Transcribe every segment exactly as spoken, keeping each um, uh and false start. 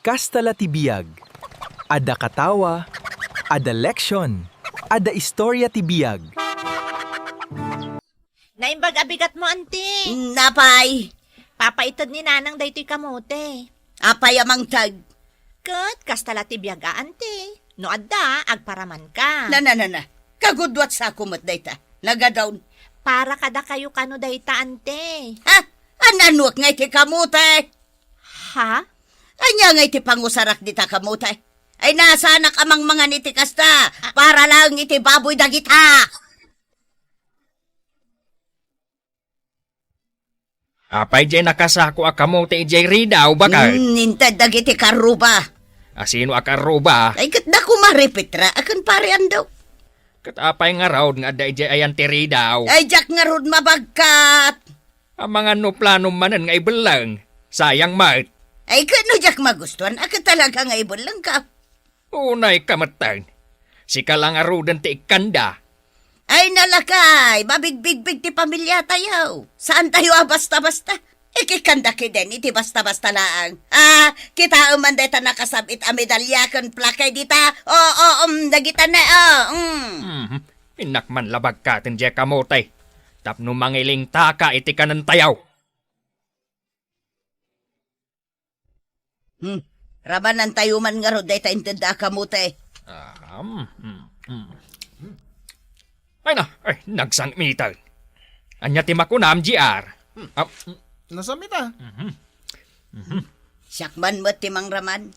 Kasta la ti biag. Adda katawa, adda leksion, adda istoria ti biag. Naimbag a bigatmo, anti. Napay? Papaited ni nanang daytoy kamote. Apay a mangted? Ket kasta la ti biag a, anti. No adda, agparamanka. Na, na, na, na. Kagudua ti sako met dayta. Nagadon. Para kadakayo kano dayta, anti. Ha? Ananuek nga iti kamote? Ha? Ania nga iti pangusarak dita kamote? Ay, nasanak a mangmangan iti kasta, para laeng iti baboy dagita. Apay diay nakasako a kamote idiay ridaw, baket? Mm, inted dagiti karruba. A sino a karruba? Ay, ket da koma ni Petra, a ken Pare Ando. Ket apay ngarud nga adda idiay ayan ti ridaw? Ay, diak ngarud mabagkat. Amangan no planom manen nga ibelleng. Sayang met. Ay, ket no diak magustuan, a ket talaga nga ibellengka. Unay ka metten. Sika la ngaruden ti ikkanda. Ay, nalakay, mabigbigbig ti pamiliatayo. Saantayo a basta-basta. Ikikkanda kiden iti basta-basta laeng. Ah, kitaem man dayta nakasab-it a medalya ken plakay dita. O, o, um, dagita ne, o, um. Mhm. Innak man labagkaten diay kamote. Tapno mangilingtaka iti kanentayo. Hmm. Rabanantayo man ngarud dayta intedda a kamote. Ah, mm, mm, mm. Ay na, ay, nagsangmiten. Ania ti makunam, G R? Hmm. Ah, mm. Nasam ita? Mhm. Mhm. Siak man met ti mangraman.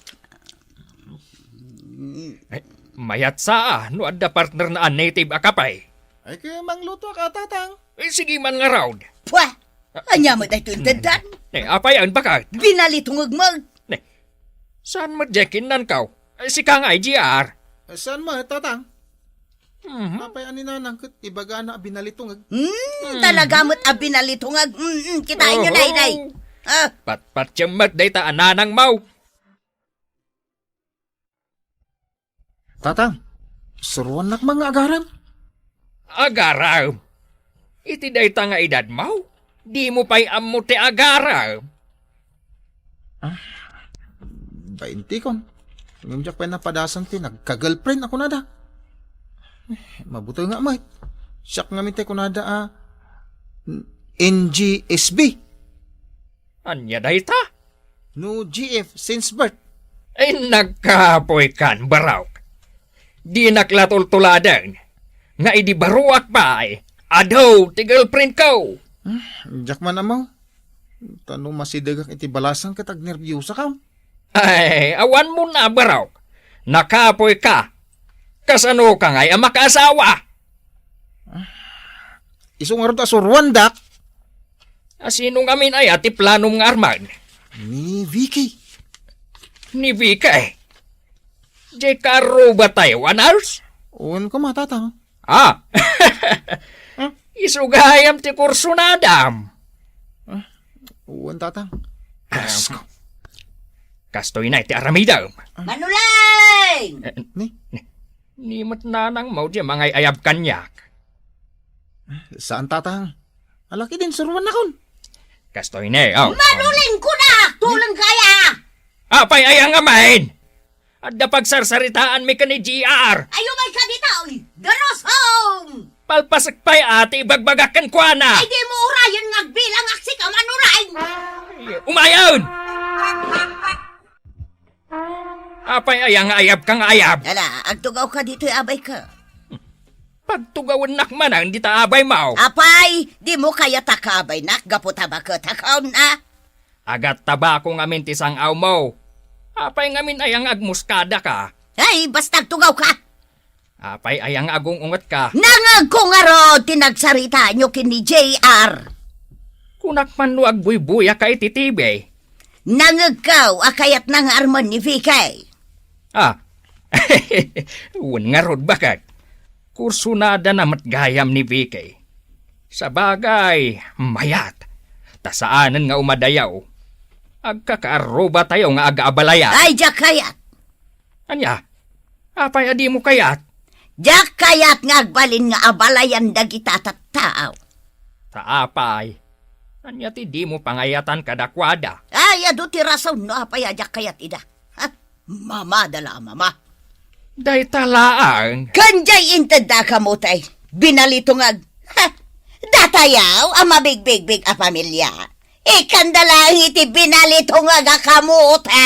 Ay, mayat sa, ah, no adda partner na a native a kape. Ay, kaya mangluto ka, tatang. Eh, sige man ngarud. Pwa! Ania met daytoy inteddan? Ne, apay, ang bakat? Binalitungeg met. Ne, saan met diay kinnankaw? Eh, sika nga, G R. Eh, saan met, tatang? Mhm. Apay, ani nanang ket ibagana a binalitungeg? Hmm, talaga met a binalitungeg. Hmm, hmm, kitaenyo, Oo. Nay, nay. Ah. Patpatiem met dayta a nanangmo. Tatang, suruannak man nga agarem. Agarem? Iti dayta nga edadmo, dimo pay ammo ti agarem? Ah, baintikon. Ngem diak pay napadasan ti nagka-girlfriend a kunada. Eh, mabuteng nga met. Siak ngamin ti kunada a N G S B. Ania dayta? No G F since birth. Ay, nagkapoy kan, Barok. Dinak la tultuladen nga idi baruak pay, adu ti girlfriend ko. Hmm, diak man ammo. Ta no masidegak iti balasang ket agnerbiosakam. Ay, awan mo na, Barok. Nakapoy ka. Kasano ka ngay a makaasawa? Isu ngarud a suruandak. A sino ngamin aya ti planom nga arman? Ni Vicky. Ni Vicky? Diay kaarruba tayo a nurse? Wen koma, tatang. Ah! Hmm? Isu gayam ti kursunadam. Ah, wen, tatang. Asko. Kastoy na iti aramidem. Manuleng! Eh, Ni? Ni, ni met nanangmo diay mangay-ayab kaniak. Saan, tatang. Alaki din suruannakon. Kastoy ne, oh. Manuleng ko na! Tuleng kaya! Apay aya ngamin? Adda pagsarsaritaanmi ken ni G R. Ay, umay ka dita, oy! Darusong! Palpasek pay a ti ibagbagak kenkuana. Ay, di mo urayen nga agbilang aksi ka manuleng! Ay, umayon! Apay aya nga ayab ka nga ayab? Ala, agtugaw ka ditoy abay ka. Pagtugawennak manen dita abay mo. Apay, di mo kayat a kaabaynak gapu ta baket a kaon na? Agat tabako ngamin ti sang-aw mo. Apay ngamin aya nga agmuskada ka? Ay, basta agtugaw ka! Apay aya nga agung-unget ka? Nangegko ngarud ti nagsaritaanyo ken ni J R. Kunak man no agbuybuya ka iti T V. Nangegko a kayatna nga armen ni Vicky. Ah, wen ngarud, baket. Kursunada na met gayam ni Vicky. Sabagay, mayat. Ta saanen nga umadayo. Agkakaarruba tayo nga agaabalayan. Ay, diak kayat. Ania? Apay a dimo kayat? Diak kayat nga agbalin nga abalayan dagita tattao. Ta apay? Ania ti dimo pangayatan kadakuada? Ay, adu ti rason no apay a diak kayat ida. Mama da la a mama. Dayta laeng. Ken jay intedda a kamote, binalitungag. Ha! Datayaw a mabigbigbig a pamilia. Ikkanda laeng iti binalitungag a kamote.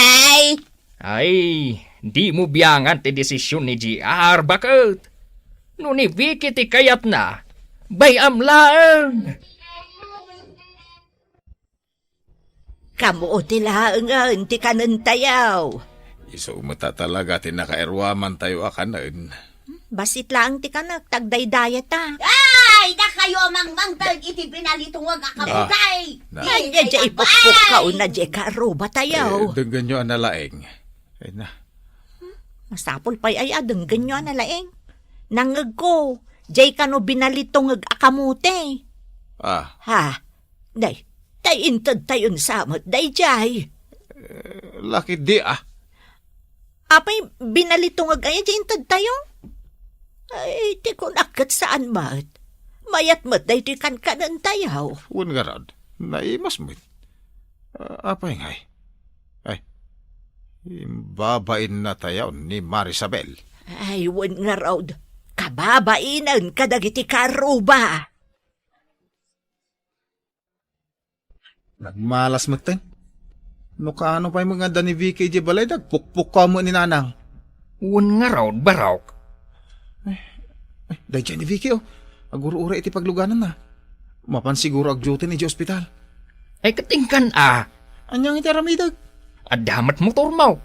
Ay, dimo biangan ti desisyon ni J R, baket. No ni Vicky ti kayatna, bay-am laeng. Kamote laengen ti kanentayo. Isu met a talaga ti nakairuamantayo a kanen. Bassit laeng ti kanek, ta agdaydayata. Ay, dakayo a mangmangted iti binalitungag a kamote. Na. Ay, ay, ay, ipukpukkaw na, jay kaarrubatayo. Eh, denggenyo a nalaing. Ay na. Masapul pay ay a denggenyo a nalaing. Nangngegko, jay kano binalitungag a kamote. Ah. Ha? Day, tay intedtayon sa met dayjay. Eh, lakit di, ah. Apay, binalitungag aya di intedtayo? Ay, ti kunak ket saan met. Mayat met daytoy kankanentayo. Wen ngarud, naimas met. Ah, apay ngay? Ay, imbabain na tayo ni Marisabel. Ay, wen ngarud, kababainen kadagiti kaarruba. Nagmalas metten. No kaano pay nga adda ni Vicky idiay balay, dagpukpukkaw met ni Nanang. Wen ngarud, Barok. Ay, ay, daydiay ni Vicky, oh. Agur-uray iti paglugananna. Mapan siguro agdiutin idiay ospital. Ay, ket inkan a. Ania nga iti aramidek? Adda met motormo.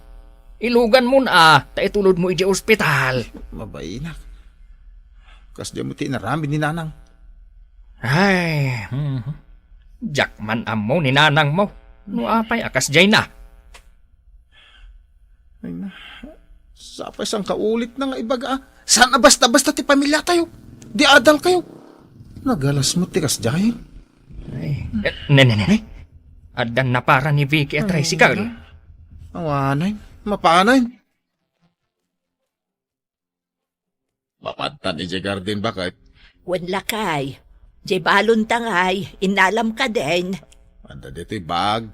Iluganmon a, ta itulodmo idiay ospital. Mabainak. Kasdiay met ti inaramid ni Nanang. Ay, hmm. Diak man ammo ni Nanangmo. No apay a kasdiay na. Ay na. Sapay saan ka ulit na nga ibaga, ah. Saan a basta-basta ti pamilya tayo? Di adal kayo. Nagalas mo ti kasdiay. Ay, eh, ne, ne, ne, ne. Addan napara ni Vicky a tricycle. Awanan. Mapanan. Mapadtan idiay garden, baket? Wen lakay. Diay balonta ngay, innalam kadin. Adda ditoy bag.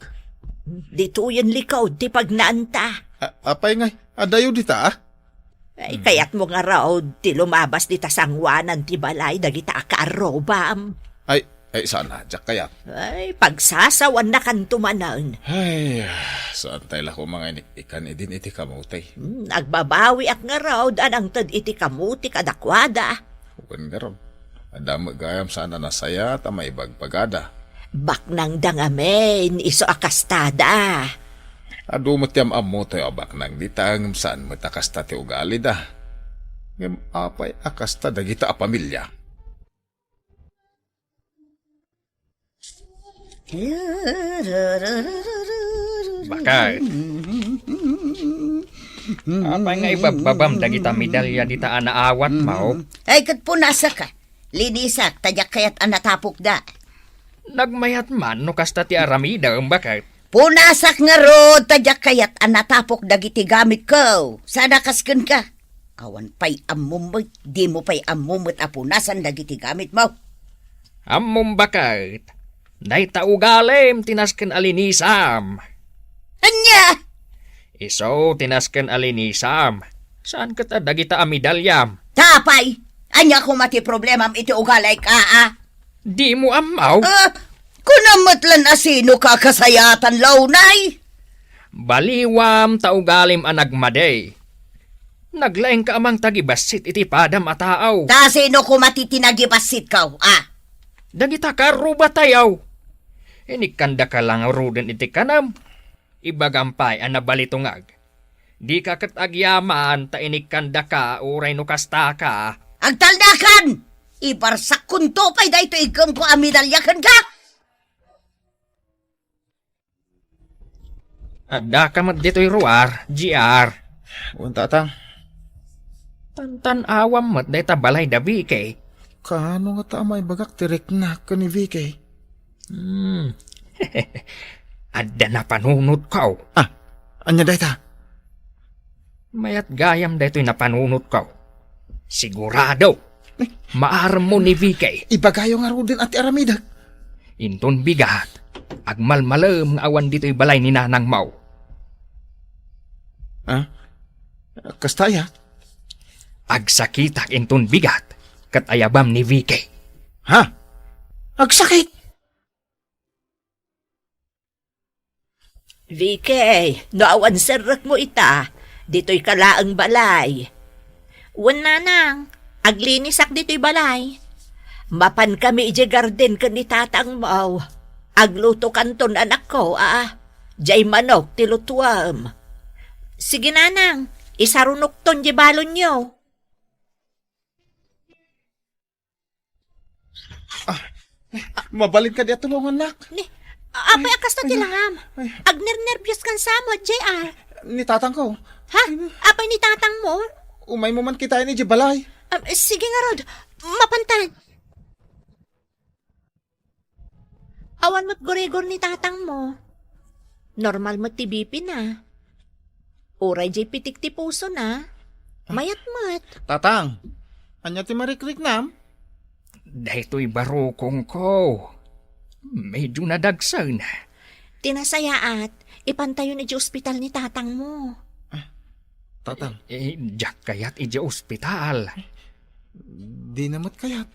Ditoyen likod ti pagnaanta. A-, apay ngay, adayo dita, ah? Ay, kayatmo ngarud ti lumabas dita sangoanan ti balay dagita a kaarrubam. Ay, Ay, saan a, diak kayat. Ay, pagsasawannakanto manen. Ay, saan tay la koma nga inik-ikan idin iti kamote? Hmm, agbabawiak ngarud a nangted iti kamote kadakuada. Wen ngarud, adda met gayam saan a nasayat a maibagbagada. Baknangda ngamin, isu a kastada. Adu met ti am-ammotayo a baknang dita, ngem saan met a kasta ti ugalida. Ngem apay a kasta dagita a pamilya? Bakay. Apay nga ibabbabam dagita medalya dita a naawatmo? Ay, ket punasaka. Linisak, ta diak kayat a natapokda. Nagmayat man no kasta ti aramidem, baket? Punasak ngarud, ta diak kayat a natapok dagiti gamitko. Saan a kas kenka. Awan pay ammom met, dimo pay ammo met a punasan dagiti gamitmo. Ammom, baket, dayta ugalim ti nasken a linisam. Ania? Isu ti nasken a linisam. Saan ket a dagita a medalyam? Apay, ania koma ti problemam iti ugaliko, a? Dimo ammo? Ah, kunam met lan a sinoka a kasayatan, launay? Baliwam ta ugalim a nagmadi. Naglaingka a mangtagibassit iti padam a tao. Ta sino koma ti tinagibassitko, a? Dagita karrubatayo. Inikkandaka la ngaruden iti kanam. Ibagam pay a nabalitungag. Dika ket agyaman ta inikkandaka uray no kastaka. Agtalnakan! Ibarsakkonto pay daytoy iggemko a medalya kenka! Addaka met ditoy ruar, G R. Wen, Tatang. Tantan-awam met dayta balay da Vicky. Kaano ngata a maibagak ti riknak ken ni Vicky? Hmm. Adda napanunotko. Ah, ania dayta? Mayat gayam daytoy napanunotko. Sigurado. Eh. Maaremmo ni Vicky. Ibagayo ngaruden ti aramidek. Inton bigat, agmalmalem nga awan ditoy balay ni nanangmo. Ah? Kasta aya? Agsakitak inton bigat, ket ayabam ni Vicky. Ha? Agsakit? Vicky, no awan serrekmo ita, ditoyka laeng balay. Wen, nanang, aglinisak ditoy balay. Mapankami idiay garden ken ni tatangmo. Aglutokanton, anakko, a. Diay manok ti lutuem. Sige, nanang, isarunokton diay balonyo. Ah, mabalin kadi a tulongannak? Ni, apay a kasta ti langam? Ay. Agnernerbios kan sa met, J R. Ni tatangko. Ha? Apay ni tatangmo? Umaymo man kitaen idiay balay. Ah, sige ngarud, mapantan. Awan met gurigor ni tatangmo. Normal met ti B P na. Uray diay pitik ti pusona. Ah. Mayat met. Tatang, ania ti marikriknam? Daytoy barukongko. Medyo nadagsen. Ti nasayaat, ipantayon idiay ospital ni tatangmo. Ah, tatang. Eh, diak kayat idiay ospital. Dina met kayat.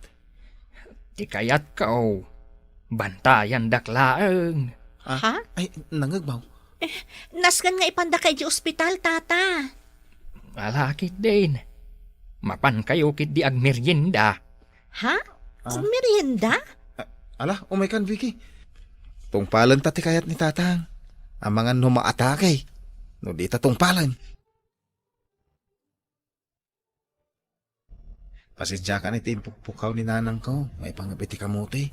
Ti kayatko, bantayandak laeng. Ah, ha? Ay, nangegbaw. Eh, nasken nga ipandaka idiay ospital, tata. Ala ketdin. Mapankayo ketdi agmerienda. Ha? Ah. Agmerienda? Ah, ala, umaykan, Vicky. Tungpalenta ti kayat ni tatang. Amangan no maatake. No dita tungpalen. Pasiensiakan iti impukpukaw ni nanangko, maipanggep iti kamote.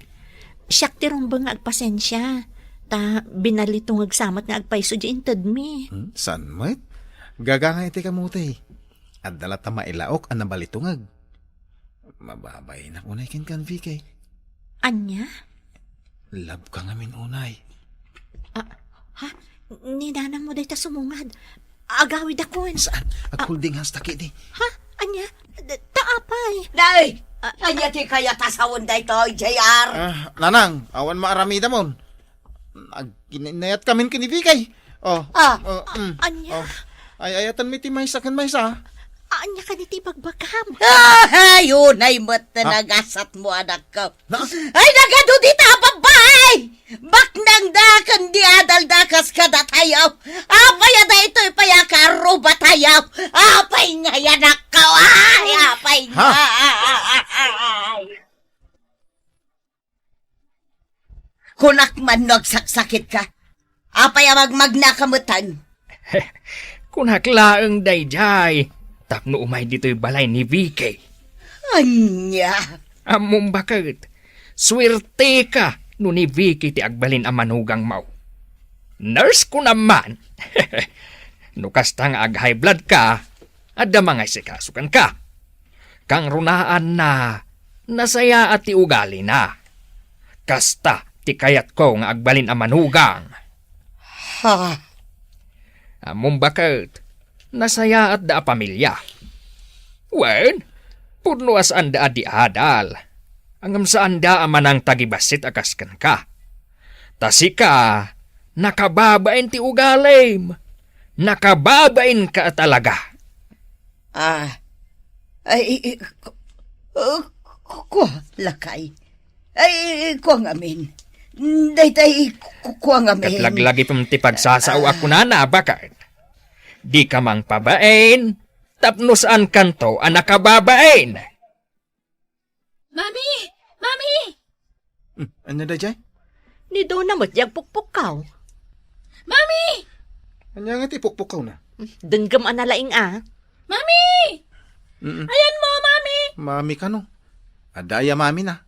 Siak ti rumbeng nga agpasensia, ta binalitungag sa met nga agpayso diay intedmi. Hmm, saan met? Gagangay iti kamote. Adda latta mailaok a nabalitungag. Mababainak unay kenkan, Vicky. Ania? Love ka ngamin unay. Ah, ha? Ni nanangmo dayta sumungad. Agawidakon. Saan? Ah. Agkulding hasta kidi. Ha? Ania? D-, ta apay? Nay! Ah. Ania ti kayat a sawen daytoy, J R? Ah, nanang, awan maaramidamon. Agkinayat kamin ken ni Vicky. Oh. Ah. Oh, mm. Ania? Oh. Ay, ayaten mi ti maysa ken maysa. Ania kadi ti ibagbagam? Ay, unay met ti nagasatmo, anakko. Na? Ay, nagadu dita a babbai! Baknangda ken di adalda kas kadatayo. Apay a daytoy pay a karrubatayo? Apay ngay, anakko? Ay, apay ngay? Kunak man no agsaksakitka. Apay a magmagnaka metten? Kunak laeng daydiay tapno umay ditoy balay ni Vicky. Ania? Ammom baket, suerteka no ni Vicky ti agbalin a manugangmo. Nurse ko naman. No kasta nga ag-high blood ka, adda mangaisikaso kenka. Kangrunaanna, nasayaat ti ugalina. Kasta ti kayatko nga agbalin a manugang. Ha? Ammom baket, nasayaatda a pamilia. Wen, pudno a saanda a di adal. Ngem saanda a manangtagibassit a kas kenka. Ta sika, nakababain ti ugalim. Nakababainka a talaga. Ah, ay, i-, i-, ku-, uh, ku-, kua, lakay. Ay, i-, kua ngamin. Daytay, ku-, kua ngamin. Ket laglagipem ti pagsasao a kunana, baket. Dika mangpabain, tapno saankanto a nakababain. Mami! Mami! Hmm, ania daydiay? Ni Dona met diay agpukpukkaw. Mami! Ania nga ti pukpukkawna? Denggem a nalaing a. Mami! Mm-mm. Ayanmo, Mami! Mami kano? Adda aya mamina?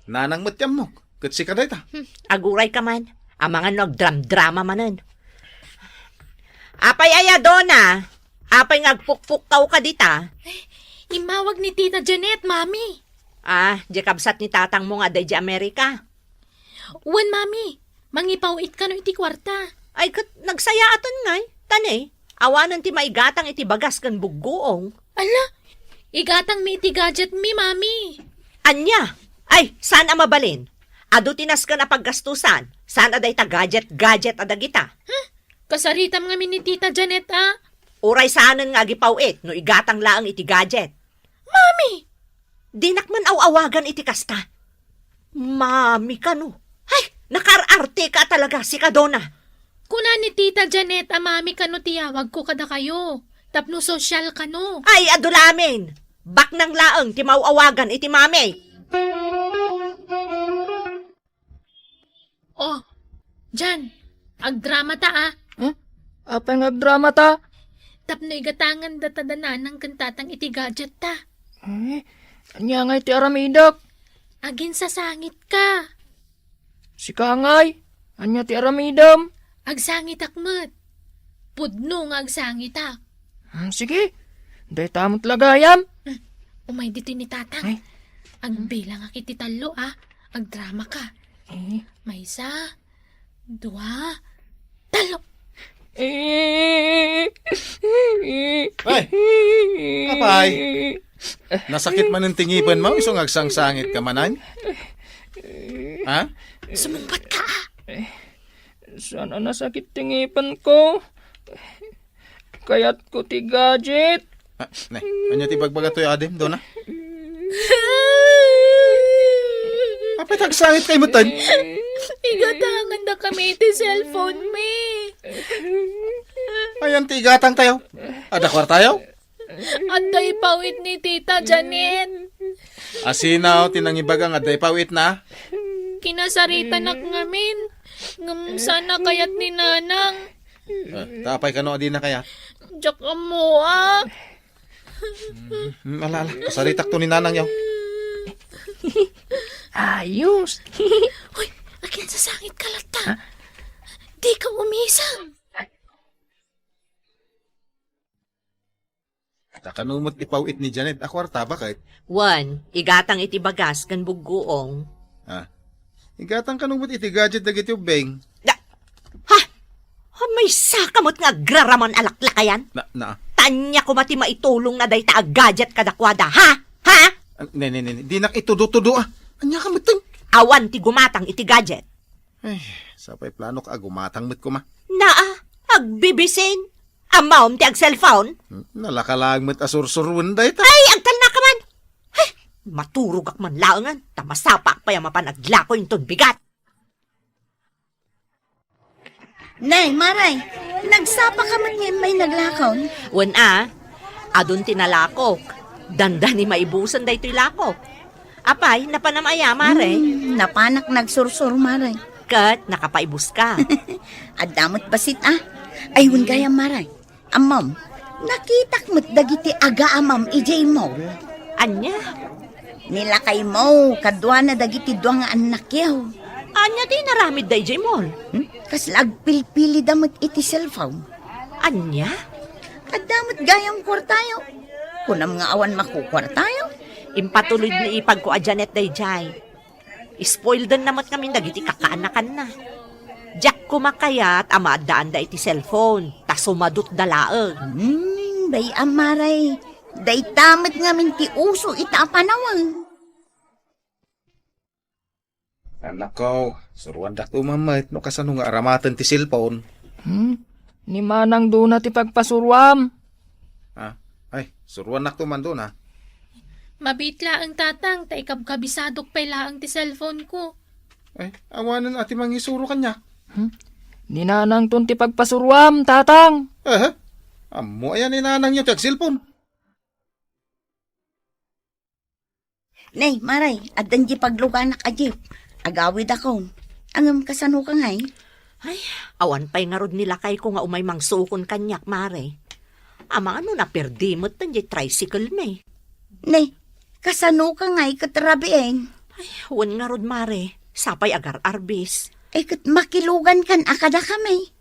Nanang met ti ammok, ket sika dayta. Hmm, aguray ka man. Amangan no agdramdrama manen. Apay aya, Dona? Apay nga agpukpukkaw ka dita? Immawag ni Tita Janet, Mami. Ah, diay kabsat ni tatangmo nga adda idiay Amerika. Wen, Mami. Mangipaw-it kano iti kuarta. Ay, ket nagsayaaten ngay. Ta ne, awanen ti maigatang iti bagas ken buggoong. Ala, igatangmi iti gadgetmi, Mami. Ania? Ay, saan a mabalin? Adu ti nasken a paggastusan. Saan a dayta gadget-gadget a dagita? Huh? Kasaritam ngamin ni Tita Janet, a? Uray saanen nga agipaw-it no igatang laeng iti gadget. Mami! Dinak man aw-awagan iti kasta. Mami kano? Ay, nakaar-arte ka talaga, sika, Dona. Kuna ni Tita Janet a mami kano ti yawagko kadakayo. Tapno sosyal kano. Ay, adu lamin. Baknang laeng ti maw-awagan iti mami. Oh, Jan, agdrama ta, ah. Huh? Apay nga agdrama ta? Tapno igatangan data da nanang ken tatang iti gadget ta. Eh, ania ngay ti aramidek? Aginsasangit ka. Sika ngay, ania ti aramidem? Agsangitak met. Pudno nga agsangitak. Hmm, sige, dayta met la gayam. Hmm, umay ditoy ni tatang. Ay. Agbilangak iti tallo, ah. Agdrama ka. Eh. Maysa, dua, tallo. Eh. Ay! Apay! Nasakit manen ti ngipenmo, isu nga agsangsangit ka manen? Ha? Sumungbat ka, ah. Saan a nasakit ti ngipenko? Kayatko ti gadget. Ah, ne, ania ti bagbaga toy adim, Dona? Apay ta agsangit kay metten? Igatangan da kami iti cellphone mi. Ayan ti igatang tayo. Adda kuartayo? Adda ipaw-it ni Tita Janet. Asino ti nangibaga nga adda ipaw-itna? Kinasaritanak ngamin. Ngem saan a kayat ni Nanang. Ah, ta apay kano a dina kayat? Diak ammo, ah. Hmm, ala, ala. Kasaritak to ni Nanang yaw. Ayos. Hoy, aginsasangit ka latta. Ha? Di ka umisang. Ta kano met ipaw-it ni Janet a kuarta, baket? Wen, igatang iti bagas ken buggoong. Ah, igatang kano met iti gadget dagiti ubbing. Da, ha? Ha, maysa ka met nga agraraman a laklakayan? Na, na. Ania koma ti maitulongna dayta a gadget kadakuada, ha? Ha? Ah, ne, ne, ne, ne. Dinak itudo-tudo, ah. Ania ka met, ting? Awan ti gumatang iti gadget. Ay, sapay planok a gumatang met koma. Naa, agbibisin. Ammom ti ag-cellphone? Hmm, nalaka laeng met a sursurwen dayta. Ay, agtalna ka man! Ay, maturogak man laengen, ta masapaak pay a mapan aglako inton bigat. Nay, Maray, nagsapa ka met nga immay naglakaw? Wen a, adun ti nalakok. Dandani maibusen daytoy lakok. Apay, napanam aya, Mare? Hmm, napanak nagsursur, Mare. Ket nakapaibuska. Adda met bassit, ah. Ay, wen gayam, Mare. Ammom, nakitak met dagiti agaamam idiay mall. Ania? Ni lakaymo, kaduana dagiti dua nga annakyo. Ania ti inaramidda idiay mall? Hmm? Kasla agpilpilida met iti cellphone. Ania? Adda met gayam kuartayo. Kunam nga awan makukuartayo? Impatulod ni ipagko a Janet daydiay. Spoilden na met ngamin dagiti kakaanakanna. Diak koma kayat a maaddaanda iti cellphone, ta sumadutda laeng. Hmm, bay-am, Mare. Dayta met ngamin ti uso ita a panawen. Annakko, suruandak man met no kasano nga aramaten ti cellphone. Hmm? Ni Manang Dona ti pagpasuruam. Ah, ay, suruannak to man, Dona. Mabiit laeng, Tatang, ta ikabkabisadok pay laeng ti cellphone ko. Ay, awanen a ti mangisuro kaniak. Hmm? Ni Nanangton ti pagpasuruam, Tatang. Eh, ammo aya ni Nanangyo ti ag-cellphone? Nay, Maray, addan di pagluganak a jeep. Agawidakon. Ngem kasano ka ngay? Ay, awan pay ngarud ni lakayko nga umay mangsukon kaniak, Mare. Amano naperdi met ti tricycle mi. Nay, kasano ka ngay ket rabiin? Ay, wen ngarud, Mare. Sapay agar-arbis. Ay, ket makilugan kan a kadakami.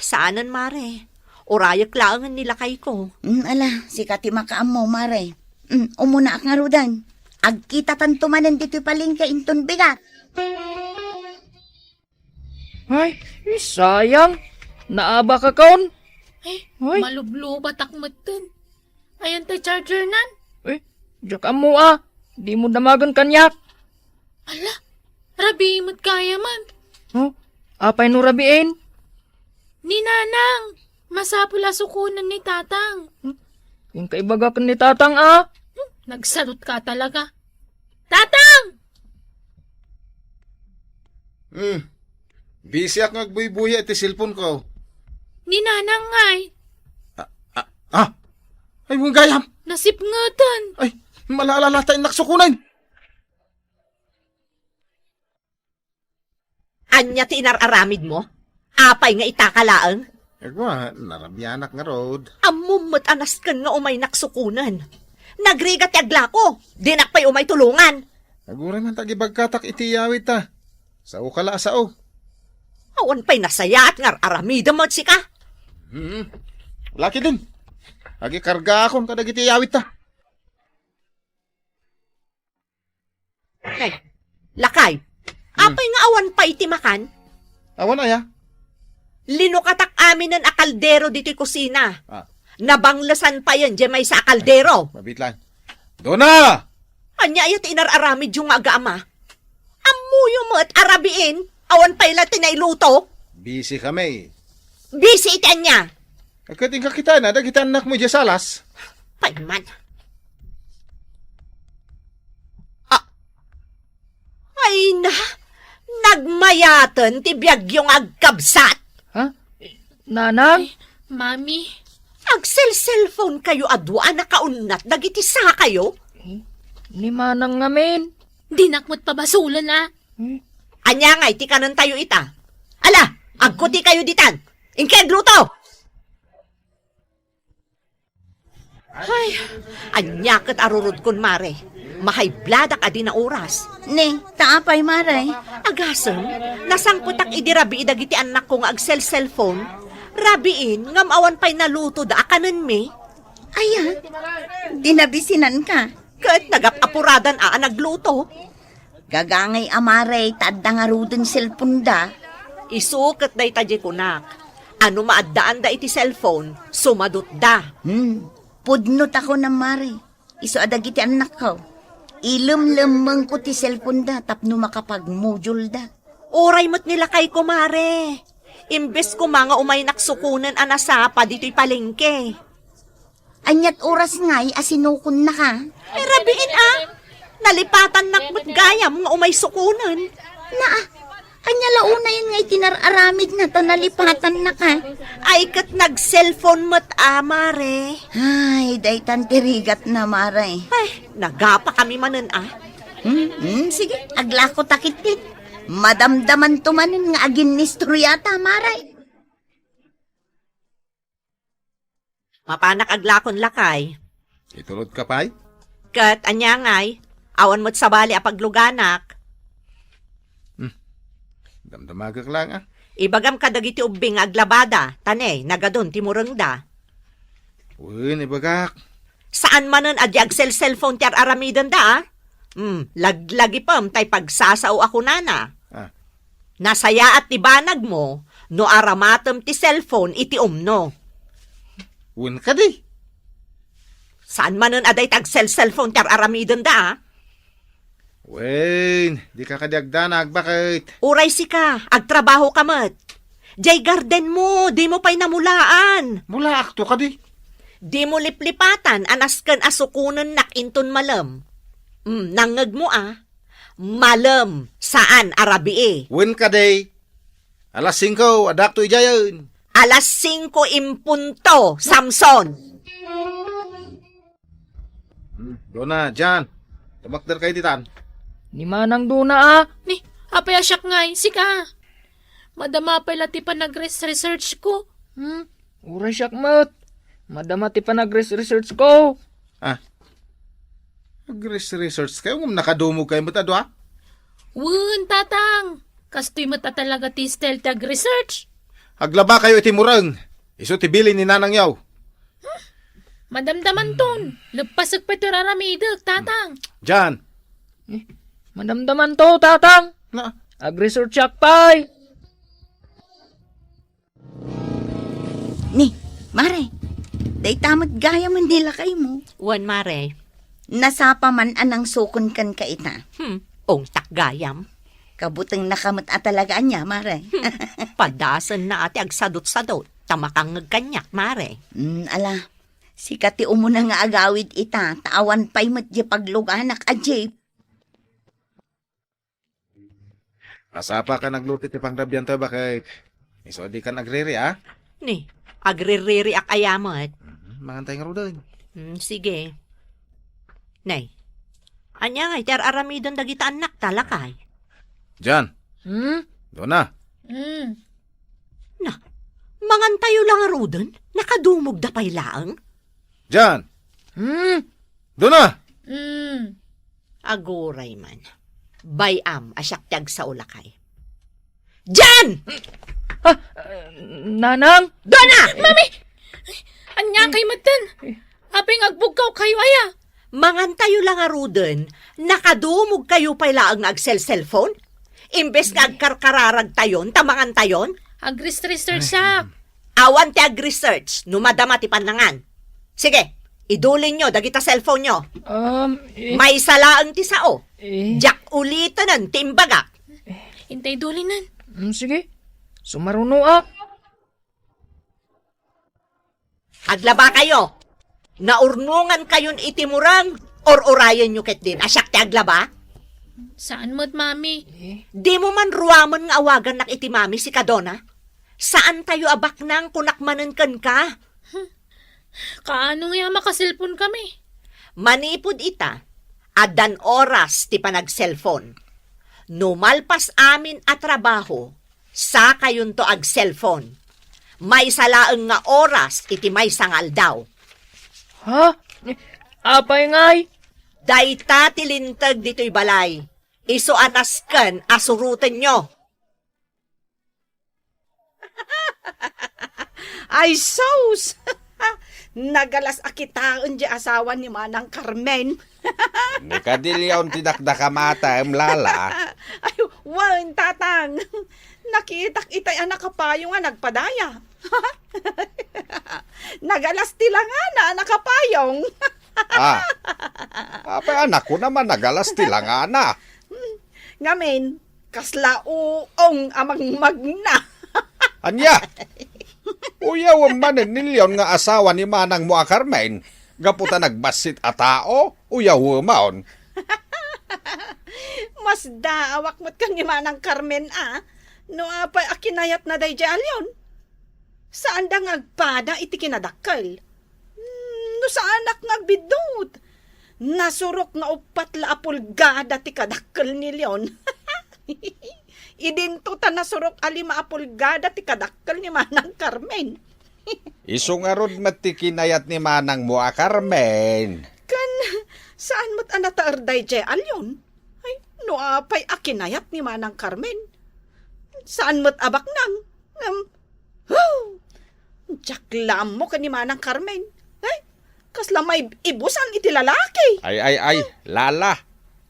Saanen, Mare. Urayek laengen ni lakayko. Mm, ala, sika ti makaammo, Mare. Mm, umunaak ngaruden. Agkitatanto manen ditoy palengke inton bigat. Ay, sayang. Naabakakon. Ay, ay. Malublubatak metten. Ayan tay charger nan. Eh, diak ammo a. Dimo damagen kaniak. Ala, rabii met gayam. Huh? Apay no rabiin? Ni Nanang. Masapul a sukonen ni Tatang. Hmm? Inka ibaga ken ni Tatang, a? Hmm, nagsalutka talaga. Tatang! Hmm. Busyak nga agbuybuya iti cellphone ko. Ni Nanang ngay. Ah, ah, ah. Ay, wen gayam. Nasipngeten. Ay, malaalala ta innak sukonen. Ania ti inar-aramidmo? Apay nga itaka laeng? Agwa, narabianak ngarud. Ammom met a nasken nga umaynak sukonen. Nagrigat ti aglako. Dinak pay umay tulongan. Aguray man ta agibagkatak iti iyawidta. Saoka la a sao. Awan pay nasayaat nga ar-aramidem met sika. Hmm. Laki din. Agikargaakon kadagiti iyawidta. Eh, lakay. Hmm. Apay nga awan pay ti makan? Awan aya? Linukatak aminen a kaldero ditoy kusina. Ah. Nabanglesan payen diay maysa a kaldero. Mabitlan. Dona! Ania aya ti inar-aramidyo nga agaama? Ammoyo met a rabiin, awan pay la ti nailuto. Busy kami. Busy iti ania? Ket inka kitaenna dagiti annakmo idiay salas. Pay man. Ah. Ay na, nagmayaten ti biagyo nga agkabsat. Ha? Nanang? Ay, Mami. Agselselfonkayo a dua a nakaunnat dagiti sakayo? Ni Manang ngamin. Dinak met pabasolen, a. Hmm? Ania ngay ti kanentayo ita? Ala, agkutikayo ditan. Inka agluto! Ay, ania ket arurodkon, Mare? Mahaybladak a di naoras. Ne, ta apay, Mare? Agasem, nasangpetak idi rabii dagiti annakko nga agselselfon. Rabiin, ngem awan pay nalutoda a kanenmi. Aya, di nabisinanka? Ket nagap-apuradan a, a nagluto. Gagangay a, Mare, ta adda ngaruden cellphoneda. Isu ket dayta diay kunak. A no maaddaanda iti cellphone, sumadutda. Hmm, pudno ta kunam, Mare. Isu a dagiti annakko. Ilemlemmengko ti cellphoneda tapno makapagmujulda. Uray met ni lakayko, Mare. Imbes koma nga umaynak sukonen a nasapa ditoy palengke. Aniat oras ngay a sinukonnaka? Eh, rabiin a. Nalipatannak met gayam nga umay sukonen. Naa, ania la unayen nga iti nar-aramidna ta nalipatannaka? Ay, ket nag-cellphone met a, Mare. Ay, daytan ti rigatna, Mare. Ay, nagapa kami manen a. Hmm, hmm, sige, aglako ta ketdi. Madamdamanto manen nga aginnistoriata, Mare. Mapanak aglakon lakay. Itulodka pay? Ket ania ngay, awan met sabali a pagluganak. Hmm. Damdamagek lang, a. Ibagam kadagiti ubbing nga aglabada, ta ne, nagadun ti murengda. Wen, ibagak. Saan manen a di agselselfon ti ar-aramidenda, a? Hmm, laglagipem tay pagsasao a kunana. Ah. Nasayaat ti banagmo no aramatem ti cellphone iti umno. Wen kadi? Saan manen a dayta agselselfon ti ar-aramidenda, a? Wen, dika kadi agdanag, baket? Uray sika, agtrabaho ka met. Diay garden mo, dimo pay namulaan. Mulaakto kadi? Dimo liplipatan a nasken a sukonennak inton malem. Mm, nangngegmo a. Malem, saan a rabii. Wen kadi? Alas singko, adakto idiayen. Alas singko en punto, Samson. Hmm, Dona, Jan, tumakder kayo ditan. Ni Manang Dona, a. Ni, apay a siak ngay, sika. Madama pay la ti panagres-research ko. Hmm, uray siak met. Madama ti panagres-research ko. Ah. Agres-research kayo, ngem nakadumog kayo met a dua? Wen, Tatang. Kastoy met a talaga ti style ti agresearch. Aglaba kayo iti mureng. Isu ti bilin ni nanangyo. Madamdamanton. Leppasek pay ti ar-aramidek, Tatang. Jan. Eh, madamdamanto, Tatang. Na? Agresearchak pay. Ni, Mare, dayta met gayam ni lakaymo. Wen, Mare. Nasapa man a nangsukon kenka ita. Hmm, ungtak gayam. Kabutengnaka met a talaga ania, Mare. Hmm, padasenna a ti agsadutsadut. ta makangngeg kaniak, mare. Mm, ala, sika ti umuna nga agawid ita, ta awan pay met diay pagluganak a jeep. Masapulka nga agluto ti pangrabiantayo, baket. Isu a dikan agriri, a? Ni, agriririak aya met. Mhm, mangantay ngaruden. Hmm, sige. Nay, ania ngay ti ar-aramiden dagita annakta, lakay? Jan. Hmm? Dona. Hmm. Na, mangantayo la ngaruden? Nakadumogda pay laeng? Jan! Hmm? Dona! Hmm. Aguray man. Bay-am a siak ti agsao, lakay. Jan! Ah, Nanang? Dona! Mami! Ania kay metten? Apay nga agbugkawkayo aya? Mangantayo la ngaruden, nakadumogkayo pay laeng nga agselselpon? Imbes nga agkarkararagtayon, ta mangantayon? Agres-research siak. Awan ti agresearch no madama ti pannangan. Sige, idulinyo dagita cellphone-yo. Um, eh. Maysa laeng ti sao. Eh. Diak ulitenen ti imbagak. Intay idulinen. Mm, sige. Sumarunoak. Aglabakayo. Naurnongankayon iti mureng, ur-urayenyo ketdin a siak ti aglaba? Saan met, Mami. Eh? Dimo man ruamen nga awagannak iti Mami, sika Dona? Saantayo a baknang, kunak manen kenka. Kaano nga makaselpon kami? Manipud ita, addan oras ti panagselpon. No malpas amin a trabaho, sakayonto agselpon. Maysa laeng nga oras iti maysa nga aldaw. Ha? Apay ngay? Dayta ti linteg ditoy balay. Isu a nasken a surotenyo. Ay, sus! Nagalas a kitaen diay asawa ni Manang Carmen. Ni Kadilion ti dakdakamatem, Lala. Ay, wen, Tatang. Nakitak itay a nakapayong a nagpadaya. Nagalas ti langana a nakapayong. Ah. Apay, anakko naman, nagalas ti langana. Ngamin, kasla uong a mangmagna. Ania? Uyawem manen ni Leon nga asawa ni manangmo a Carmen, gapu ta nagbassit a tao, uyawemon. Masdaawak met ken ni Manang Carmen a, no apay a kinayatna daydiay a Leon. Saanda nga agpada iti kinadakkel. Hmm, no saanak nga agbiddut. Nasurok nga uppat la a pulgada ti kadakkel ni Leon. Idinto ta nasurok a lima a pulgada ti kadakkel ni Manang Carmen. Isu ngarud met ti kinayat ni manangmo a Carmen. Ken saan met a nataer daydiay a Leon? Ay, no apay a kinayat ni Manang Carmen? Saan met a baknang? Ngem, huh! Diak la ammo ken ni Manang Carmen. Ay, kasla maibusan iti lalaki. Ay, ay, ay, Lala.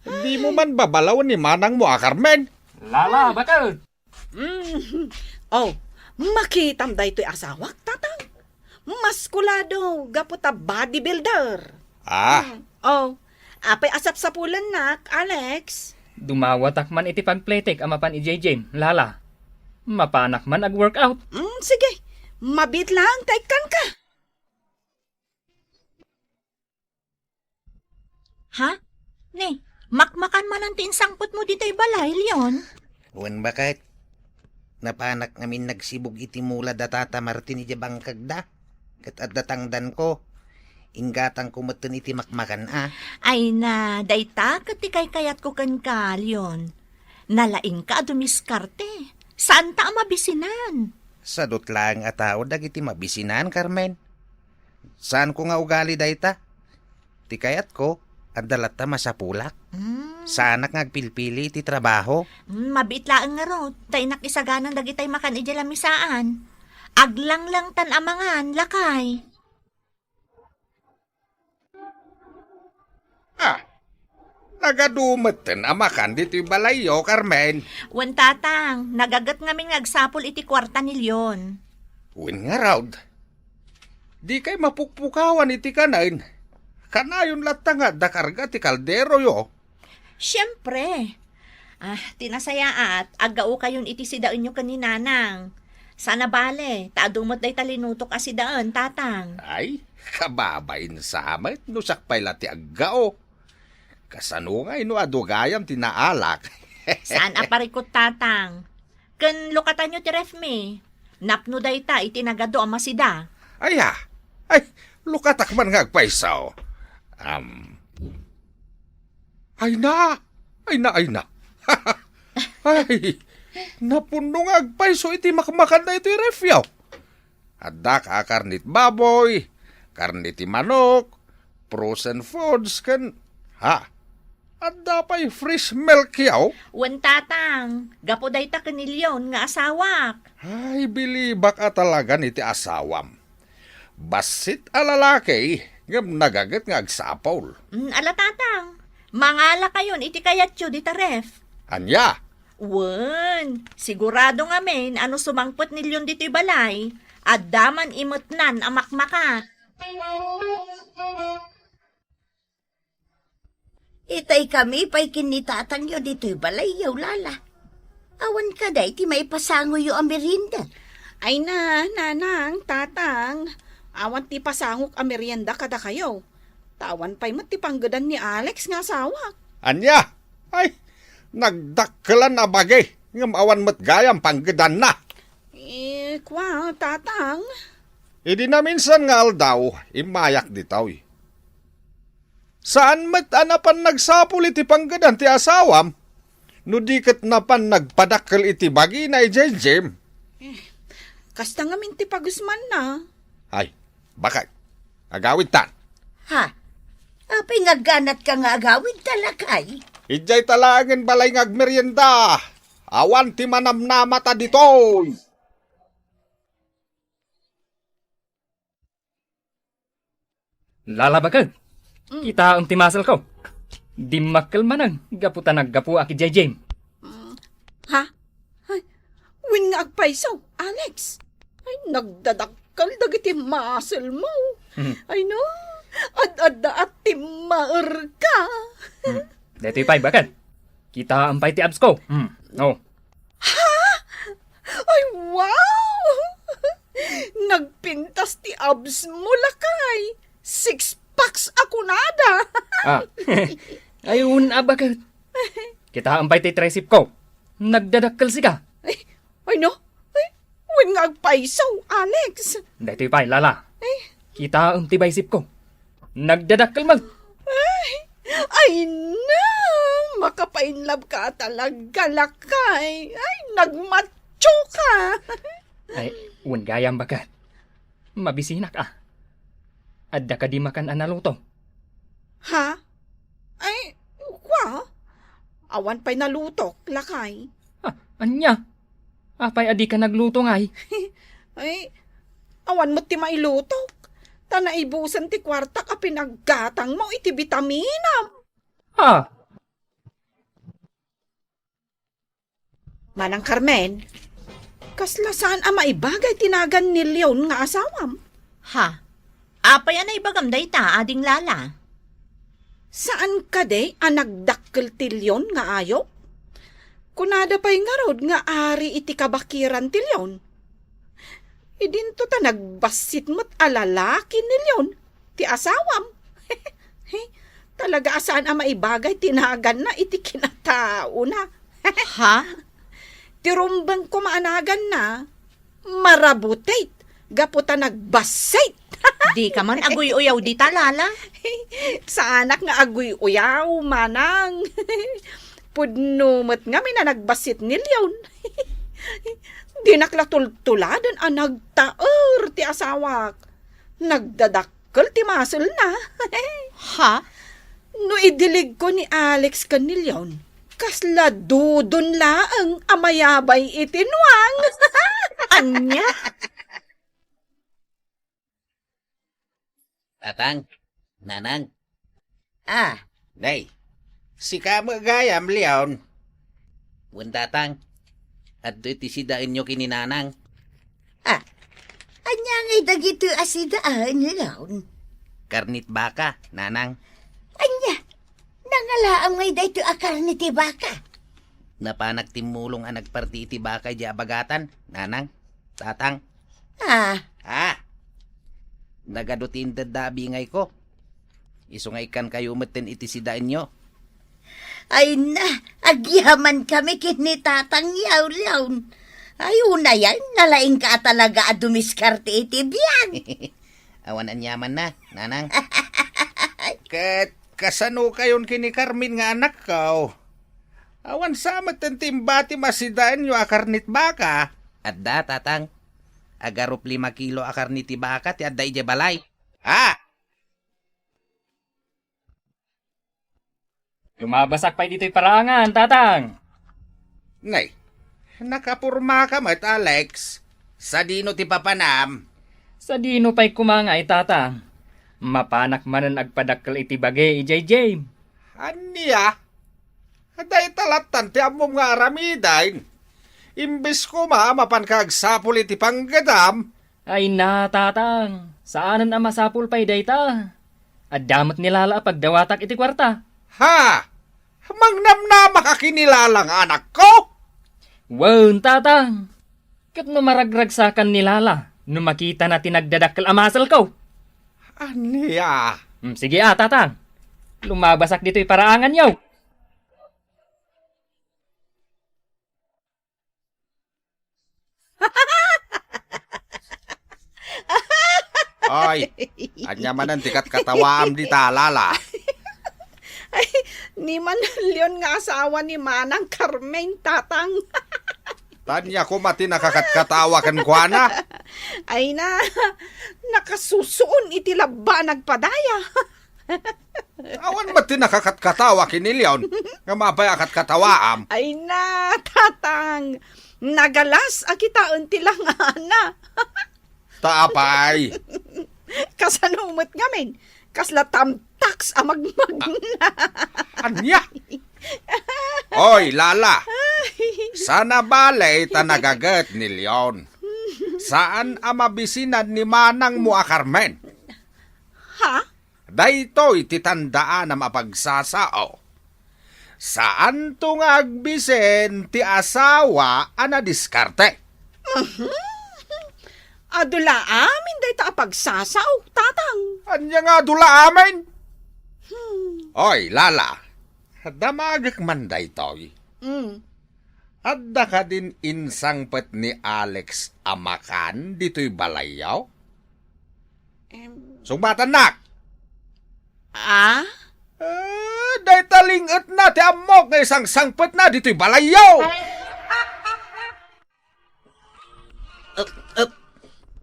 Dimo man babalawen ni manangmo a Carmen? Lala, baket? Mm. Oh, makitam daytoy asawak, Tatang. Maskulado gapu ta bodybuilder. Ah. Mm. Oh, apay a sapsapulennak, Alex? Dumawatak man iti pagpletek a mapan idiay gym, Lala. Mapanak man ag-workout. Mm, sige. Mabiit lang ta ikkanka. Ha? Ni, makmakan manen ti insangpetmo ditoy balay, Leon? Wen, baket. Napanak ngamin nagsibug iti mula da Tata Martin idiay bangkegda. Ket adda tangdanko. Inggatangko metten iti makmakan a. Ay na, dayta ket ti kaykayatko kenka, Leon. Nalaingka a dumiskarte. Saanta a mabisinan. Sadut laeng a tao dagiti mabisinan, Carmen. Saanko nga ugali dayta. Ti kayatko, adda latta masapulak. Mm. Saanak nga agpilpili iti trabaho. Mm, mabiit laeng ngarud, ta innak isaganan dagitay makan idiay lamisaan. Aglanglang tan amangan, lakay. Ah, nagadu metten a makan ditoy balayyo, Carmen. Wen, Tatang, nagaget ngamin nga agsapul iti kuarta ni Leon. Wen ngarud, dikay mapukpukawan iti kanen. Kanayon latta nga adda karga ti kalderoyo. Siempre. Ah, ti nasayaat, aggaokayon iti sidaenyo ken ni Nanang. Saan a bale, ta adu met dayta linutok a sidaen, Tatang. Ay, kababain sa met no siak pay la ti aggao. Kasano ngay no adu gayam ti naalak? Saan a parikut, Tatang. Ken lukatanyo ti refmi. Napno dayta iti nagadu a masida. Aya, ay, lukatak man nga agpayso. Am, ay na, ay na, ay na. Ay, napunno nga agpayso iti makmakan daytoy refyo. Adda ka karnit baboy, karnit ti manok, frozen foods, ken, ha, adda pay fresh milk yaw? Wen, Tatang, gapu dayta ken ni Leon nga asawak. Ay, bilibak a talagan iti asawam. Bassit a lalaki, ngem nagaget nga agsapul. Mm, ala, Tatang, mangalakayon iti kayatyo dita ref. Ania? Wen, sigurado ngamin a no sumangpet ni Leon ditoy balay, adda man imetnan a makmaka. Itay kami pay ken ni tatangyo ditoy balayyo, Lala. Awan kadi ti maipasangoyo a merienda? Ay na, Nanang, Tatang, awan ti pasangok a merienda kadakayo. Ta awan pay met ti panggedan ni Alex nga asawak. Ania? Ay, nagdakkelan a bagi, ngem awan met gayam panggedanna. Eh, kua, Tatang? Idi naminsan nga aldaw, immayak ditoy. Saan met a napan nagsapul iti panggedan ti asawam, no di ket napan nagpadakkel iti bagina idiay gym. Eh, kasta ngamin ti pagusmanna. Ay, bakay, agawidtan. Ha? Apay nga agganatka nga agawidta, lakay? Idiay ta laengen balay nga agmerienda. Awan ti manamnamata ditoy. Lala, baked. Mm. Kitaem ti muscle ko. Dimmakkel manen gapu ta naggapuak idiay gym. Mm. Ha? Ay, wen nga agpayso, Alex. Ay, nagdadakkel dagiti muscle mo. Hmm. Ay, no. Ad-adda at timmaerka. Hmm. Daytoy pay, baked. Kitaem pay ti abs ko. Hmm. No. Ha? Ay, wow! Nagpintas ti abs mo, lakay. Six packs a kunada. Ah. Ay, un-a, baked. Kitaem pay ti tricep ko. Nagdadakkel sika. Ay, ay, no? Ay, wen nga agpayso, Alex. Daytoy pay, Lala. Ay. Kitaem ti bicep ko. Nagdadakkel man. Ay, ay na! Makapainlove ka talaga, lakay. Ay, nagmatcho ka. Ay, wen gayam, baked. Mabisinak, a. Adda kadi makan a naluto? Ha? Ay, kua? Awan pay nalutok, lakay. Ah, ania? Apay a dika nagluto ngay? Ay, awan met ti mailutok. Ta naibusen ti kuartak a pinaggatangmo iti bitaminam. Ah! Manang Carmen, kasla saan a maibagay ti nagan ni Leon nga asawam? Ha? Apay a naibagam dayta, Ading Lala? Saan kadi a nagdakkel ti Leon nga ayok? Kunada pay ngarud nga ari iti kabakiran ti Leon. Idinto ta nagbassit met a lalaki ni Leon ti asawam. Talaga a saan a maibagay ti naganna iti kinataona. Ha? Ti rumbeng koma a naganna, marabutit gapu ta nagbassit. Dika man aguy-uyaw dita, Lala? Saanak nga aguy-uyaw, manang. Pudno met ngamin a nagbassit ni Leon. Dinak la tultuladen a nagtaer ti asawak. Nagdadakkel ti muscle-na. Ha? No idiligko ni Alex ken ni Leon, kasla dudon laeng a mayabay iti nuang. Ania? Tatang, Nanang. Ah. Nay, sika met gayam, Leon. Wen, Tatang. Adtoy ti sidaenyo ken ni Nanang. Ah, ania ngay dagitoy a sidaen, Leon? Karnit baka, Nanang. Ania? Nangalaam ngay daytoy a karne ti baka? Napanak timmulong a nagparti iti baka idiay abagatan, Nanang. Tatang. Ah. Ah! Nagadu ti intedda a bingayko. Isu nga ikkankayo metten iti sidaenyo. Ay na, agyaman kami ken ni Tatang Yawyaw. Ay, unayen, nalaingka a talaga a dumiskarte iti biag. Awan aniamanna, nanang. Ket kasanokayon ken ni Carmen nga anakko? Awan sa metten ti imbatim a sidaenyo a karnit baka? Adda, tatang. Agarup lima kilo a karne ti baka ti adda idiay balay. Ah! Lumabasak pay ditoy paraangan, tatang. Nay, nakapormaka met, Alex. Sadino ti papanam? Sadino pay koma ngay, tatang? Mapanak manen agpadakkel iti bagi idiay gym. Ania? Dayta lattan ti ammom nga aramiden. Imbes koma a mapanka agsapul iti panggedam. Ay na, tatang. Saanen a masapul pay dayta. Adda met ni Lala a pagdawatak iti kuarta. Ha? Mangnamnamaka ken ni Lala nga anakko? Wen, tatang. Ket no maragragsakan ni Lala, no makitana ti nagdadakkel a muscle-ko. Ania? Hmm, sige a, tatang. Lumabasak ditoy paraanganyo. Ay, ania manen ti katkatawaam dita, Lala? Ay, ni man Leon nga asawa ni Manang Carmen, tatang. Ania koma ti nakakatkatawa kenkuana? Ay na, nakasusuon iti labba a nagpadaya. Awan met ti nakakatkatawa ken ni Leon, ngem apay a katkatawaam? Ay na, tatang, nagalas a kitaen ti langana. Ta apay? Kasano met ngamin? Kasla tamtaks a magmagna. Ania? Oy, Lala! Sana bale ta nagaget ni Leon. Saan a mabisinan ni manangmo a Carmen. Ha? Daytoy ti tandaanam a pagsasao. Saanto nga agbisen ti asawa a nadiskarte. Mhm. Adu la amin dayta a pagsasao, tatang. Ania nga adu la amin? Hmm. Oy, Lala, damagek man daytoy. Mm. Adda kadin insangpet ni Alex a makan ditoy balayyo? Em. Sungbatannak! Ah? Eh, dayta ling-etna ti ammok nga isangsangpetna ditoy balayyo! Up, up.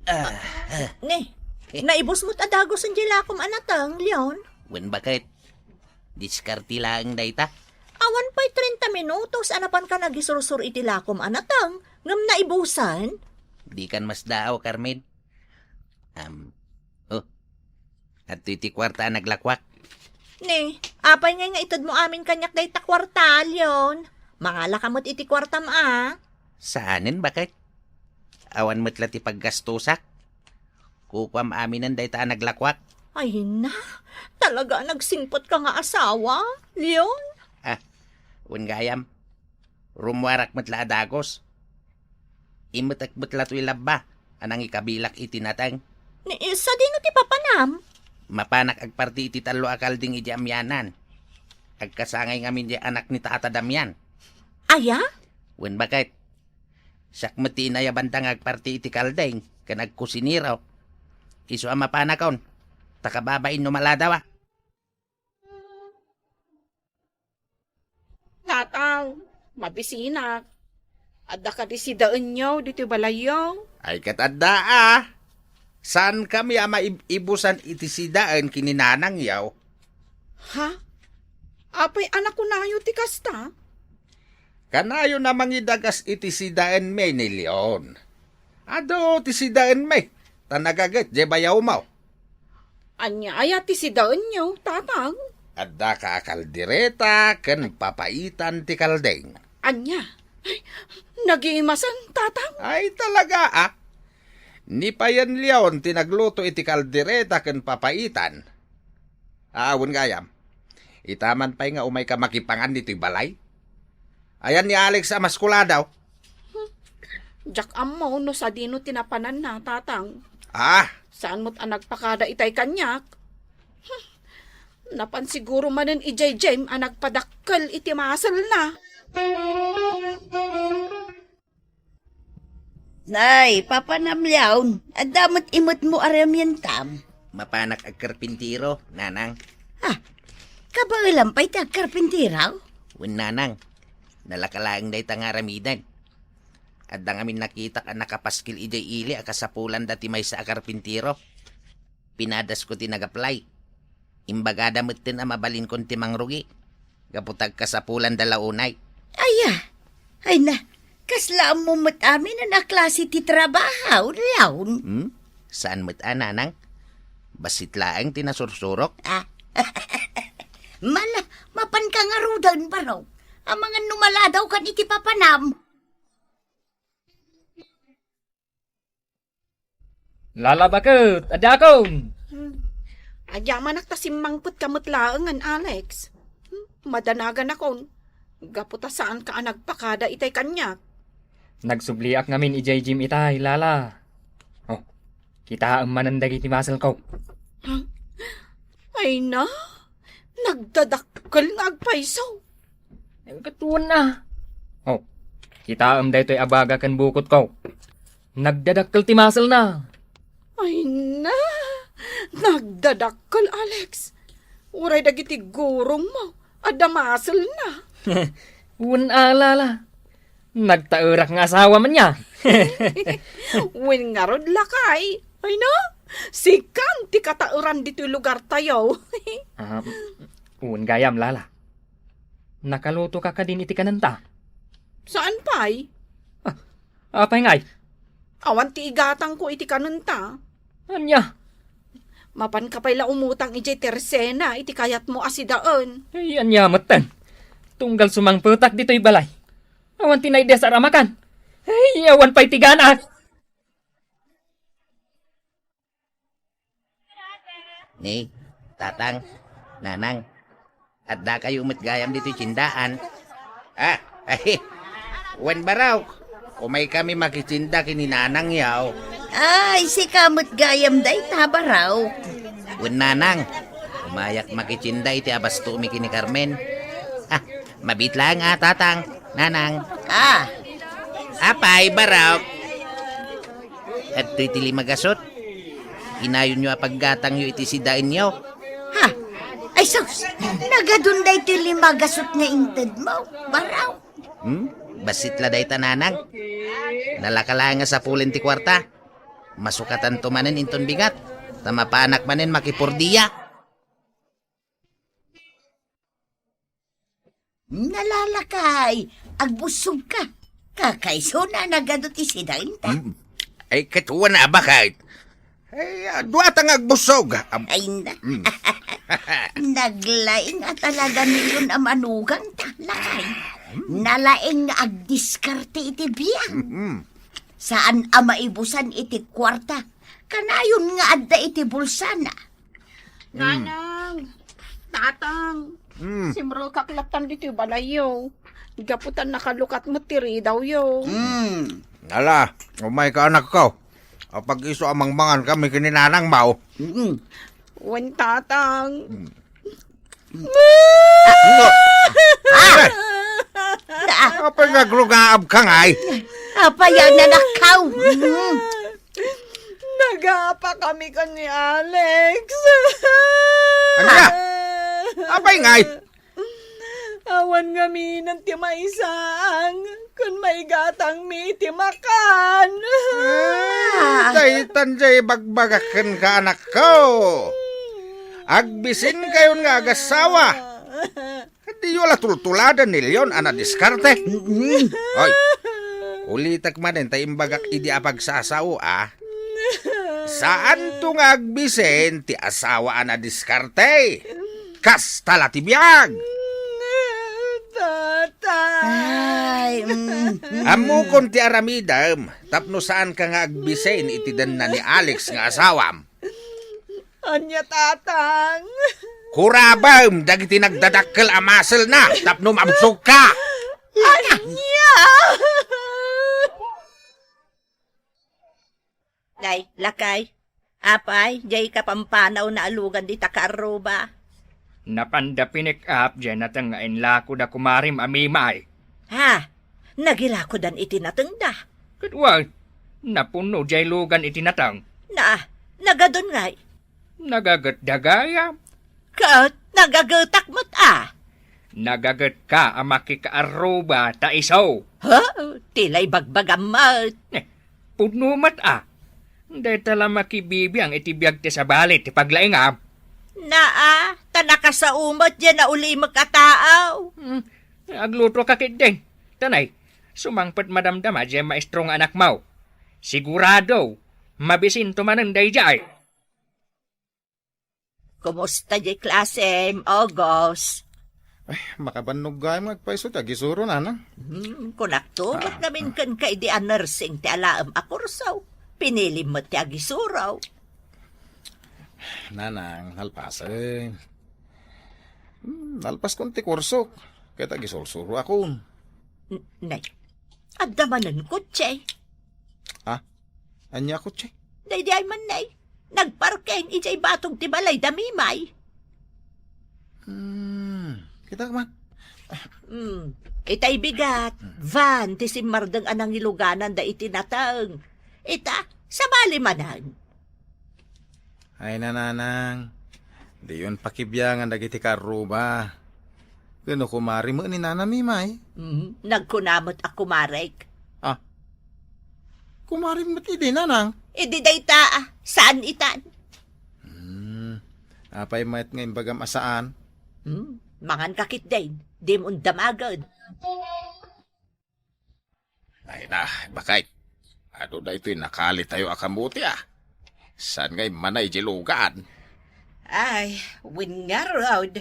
Ah, ah. Ne, naibus mo't a dagosen diay lakom a nateng, Leon? Wen, baket. Diskarte laeng dayta. Awan pay trenta minutos a napanka nagisursor iti lakom a nateng, ngem naibusan? Dikan masdaaw, Carmen. Am, oh, adtoy ti kuarta a naglakuak. Ne, apay ngay nga itedmo amin kaniak dayta kuarta, Leon? Mangalaka met iti kuartam a. Saanen, baket. Awan met la ti paggastosak. Kukuam aminen dayta a naglakuak. Ay na, talaga a nagsingpetka nga asawa, Leon? Ah, wen gayam. Rummuarak met la a dagus. Immetek met la toy labba a nangikabilak iti nateng. Ni, sadino ti papanam? Mapanak agparti iti tallo a kalding idiay amianan. Agkasangay ngamin diay anak ni Tata Damian. Aya? Wen, baket. Siak met ti inayabanda nga agparti iti kalding ken agkusinero. Isu a mapanakon, ta kababain no maladawa. Tatang, mabisinak. Adda kadi sidaenyo ditoy balayyo? Ay, ket adda a. Saankami a maib-ibusan iti sidaen ken ni nanangyo. Ha? Apay a nakunayo ti kasta? Kanayon a mangidagas iti sidaenmi ni Leon. Adu ti sidaenmi, ta nagaget diay bayawmo. Ania aya ti sidaenyo, tatang? Addaka a kaldereta ken papaitan ti kalding. Ania? Ay, nagiimasen, tatang? Ay, talaga a. Ni payen Leon ti nagluto iti kaldereta ken papaitan. Awan gayam. Ita man pay nga umayka makipangan ditoy balay. Ayan ni Alex a maskuladaw. Diak ammo no sadino ti napananna, Tatang. Ah! Saan met a nagpakada itay kaniak? Hmm. Napan siguro manen idiay gym a nagpadakkel iti muscle-na. Nay, papanam yaon, adda met imetmo a ramientam. Mapanak agkarpintero, nanang. Ah, kabaelam pay ti agkarpintero? Wen, nanang. Nalaka laeng dayta nga aramiden. Adda ngamin nakitak a nakapaskil idiay ili a kasapulanda ti maysa a karpintero. Pinadasko ti nag-apply. Imbagada metten a mabalinkon ti mangrugi. Gapu ta agkasapulanda la unay. Aya, ay na, kasla ammo met amin a naklase ti trabaho, Leon. Hmm? Saan met a, nanang? Bassit laeng ti nasursurok. Ah. Mala, mapanka ngaruden, Barok. Amangan no maladawkan iti papanam. Lala baket, adakon! Hmm. Agyamanak ta simmangpetka met laengen, Alex. Hmm, madanaganakon. Gapu ta saanka a nagpakada itay kaniak. Nagsubliak ngamin idiay gym itay, Lala. Oh, kitaem manen dagiti muscle-ko. Huh? Ay na, nagdadakkel nga agpayso. Ket wen a. Oh, kitaem daytoy a baga ken bukotko. Nagdadakkel ti muscle-na. Ay na, nagdadakkel, Alex. Uray dagiti gurongmo, adda muscle-na. Wen a, Lala. Nagtaerak nga asawa man ya. Wen ngarud, lakay. Ay na, sikan ti kataeran ditoy lugartayo. Ah, wen gayam, Lala. Nakalutoka kadin iti kanenta? Saan pay? Ah, apay ngay? Awan ti igatangko iti kanenta. Ania? Mapanka pay la umutang idiay tersena iti kayatmo a sidaen. Ay, ania metten? Tunggal sumangpetak ditoy balay. Awan ti naidesar a makan. Ay, awan pay ti gana. Ni, Tatang, Nanang, addakayo met gayam ditoy tiendaan. Ah, ay, wen, Barok, umaykami makitienda ken ni Nanang yaw. Ay, sika met gayam dayta, Barok. Wen, Nanang, umayak makitienda iti abastomi ken ni Carmen. Ah, mabiit laeng a, Tatang, Nanang. Ah. Apay, Barok? Adtoy ti lima gasut. Inayonyo a paggatangyo iti sidaenyo. Ha? Ay sus! Nagadun daytoy lima gasut nga intedmo, Barok. Hmm? Bassit la dayta, Nanang. Nalaka laeng a sapulen ti kuarta. Masukatanto manen inton bigat. Ta mapanak manen makipordia. Nalalakay, agbussogka. Kakaisuna nagadu ti sidaenta. Mm. Ay, ket wen a baket. Ay, ah, duata nga agbussog. Ab- Ay, na. Mm. Naglaing a talaga niyon a manugangta, lakay. Mm. Nalaing nga agdiskarte iti biag. Mm. Saan a maibusan iti kuarta. Kanayon nga adda iti bulsana. Mm. Nanang, Tatang, Mm. simrekak lattan ditoy balayyo. Gapu ta nakalukat met ti ridawyo. Mm. Ala, umayka, anakko. Apag-isu a mangmangan kami ken ni Nanangmo. Mm. Wen, Tatang. Mm. Ah! Ah! Apay nga agrugaabka ngay? Apay a nanakkaw? Mm. Nagapakami ken ni Alex. Ania? Apay ngay? Awan ngaminen ti maisang ken maigatangmi iti makan. Ah, daytan diay ibagbagak kenka, anakko. Agbisinkayon nga agassawa. Diyo la tultuladen ni Leon a nadiskarte. Mm. Oy, ulitek manen ta imbagak idi a pagsasao, a. Saanto nga agbisin ti asawa a nadiskarte. Kasta la ti biag. Tatang. Ay, mm, mm. Ammokon ti aramidem tapno saanka nga agbisin iti denna ni Alex nga asawam. Ania, Tatang? Kurabem dagiti nagdadakkel a muscle-na tapno mabsogka. Ania? Ay, lakay. Apay, diay kapampanaw na a lugan dita kaarruba. Napanda pinek-up diay nateng nga inlakoda kumarim a Mimay. Ha? Nagilakodan iti natengda? Ket wen, napuno diay lugan iti nateng. Na, nagadun ngay? Nagagetda gayam. Ket nagagetak met a. Nagagetka a makikaarruba ta isu. Ha? Ti la ibagbagam met. Eh, pudno met a. Dayta la makibibiang iti biag ti sabali ti paglaingam. Naa, ta nakasao met diay naulimek a tao. Hmm, agluto ka ketdin. Tanay, sumangpet madamdama diay maestro nga anakmo. Sigurado, mabisinto manen daydiay. Kumusta diay klasem, Ogos? Ay, makabannog gayam nga agpayso ti agisuro, nanang. Hmm, kunakto, met ngamin kenka idi a nursing ti alaem a kurso. Pinilim met ti agisuro. Nanang, nalpasen. Hmm, nalpaskon ti kursok. Ket agisursuroakon. N-, nay, adda manen kotse. Ha? Ania a kotse? Daydiay man, nay. Nagparking idiay batog ti balay da Mimay. Hmm, kita man. Hmm, itay bigat, van ti simmardeng a nangilugananda iti nateng. Ita, sabali manen. Ay, nanang, diyon pakibiangan dagiti kaarruba. Ken no kumari met ni Nana Mimay. Hmm, nagkuna met a kumarek. Ah, kumari met idi, nanang? Idi dayta, ah, saan itan? Hmm, apay met nga imbagam a saan? Hmm, mangan ka ketdin, dimo damagen. Ay na, bakay. Adu daytoy nakalitayo a kamuti, ah. Saan nga immana idiay lugan? Ay, wen ngarud.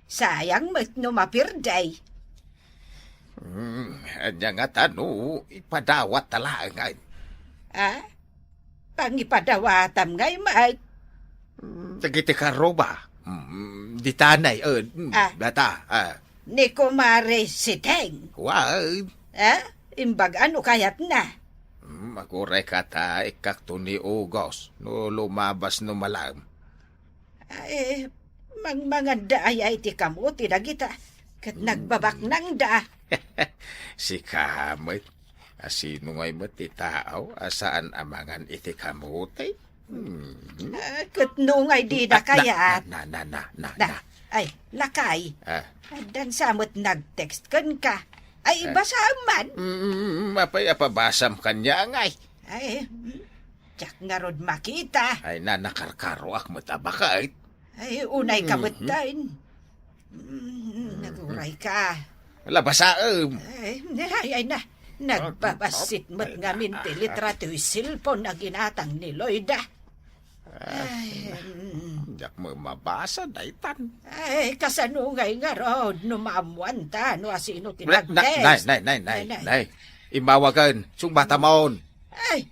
Sayang met no mapirdi. Hmm, ania ngata no ipadawat ta laeng, ay? Ah? Pangipadawatam ngay met. Dagiti kaarruba. Hmm, ditanay, eh, hmm, Ah. data, ah. Ni Kumare Siteng. Wen. Eh? Imbag-a no kayatna. Hmm, aguray ka ta, ikkakto ni Ogos, no lumabas no malem. Ay, mangmanganda aya iti kamuti dagita, ket nagbabaknangda. Sika met. A sino ngay met ti tao a saan a mangan iti kamuti? Hmm. Ah, ket no ngay dida Ah, na, kayat. na, na, na, na, Na, na. ay, lakay. Ah. Addan sa met nag-text kenka. Ay, Ah. basaem man. Mm, apay a pabasam kaniak ngay? Ay, mm, diak ngarud makita. Ay, na, nakarkaroak met a baket. Ay, unay ka Mhm. met tayo. Mm, naguray ka. Labasaem. Ay, ay, ay na. Nagbabassit met ngamin ti litrato iti cellphone a ginatang ni Loida. Ay, mm. Diak met mabasa daytan. Ay, kasano ngay ngarud no maammuanta no asino ti Na, na, nag-text? nay, nay, nay, nay, Nay, nay. nay. Imawagen, sungbatamon. Ay,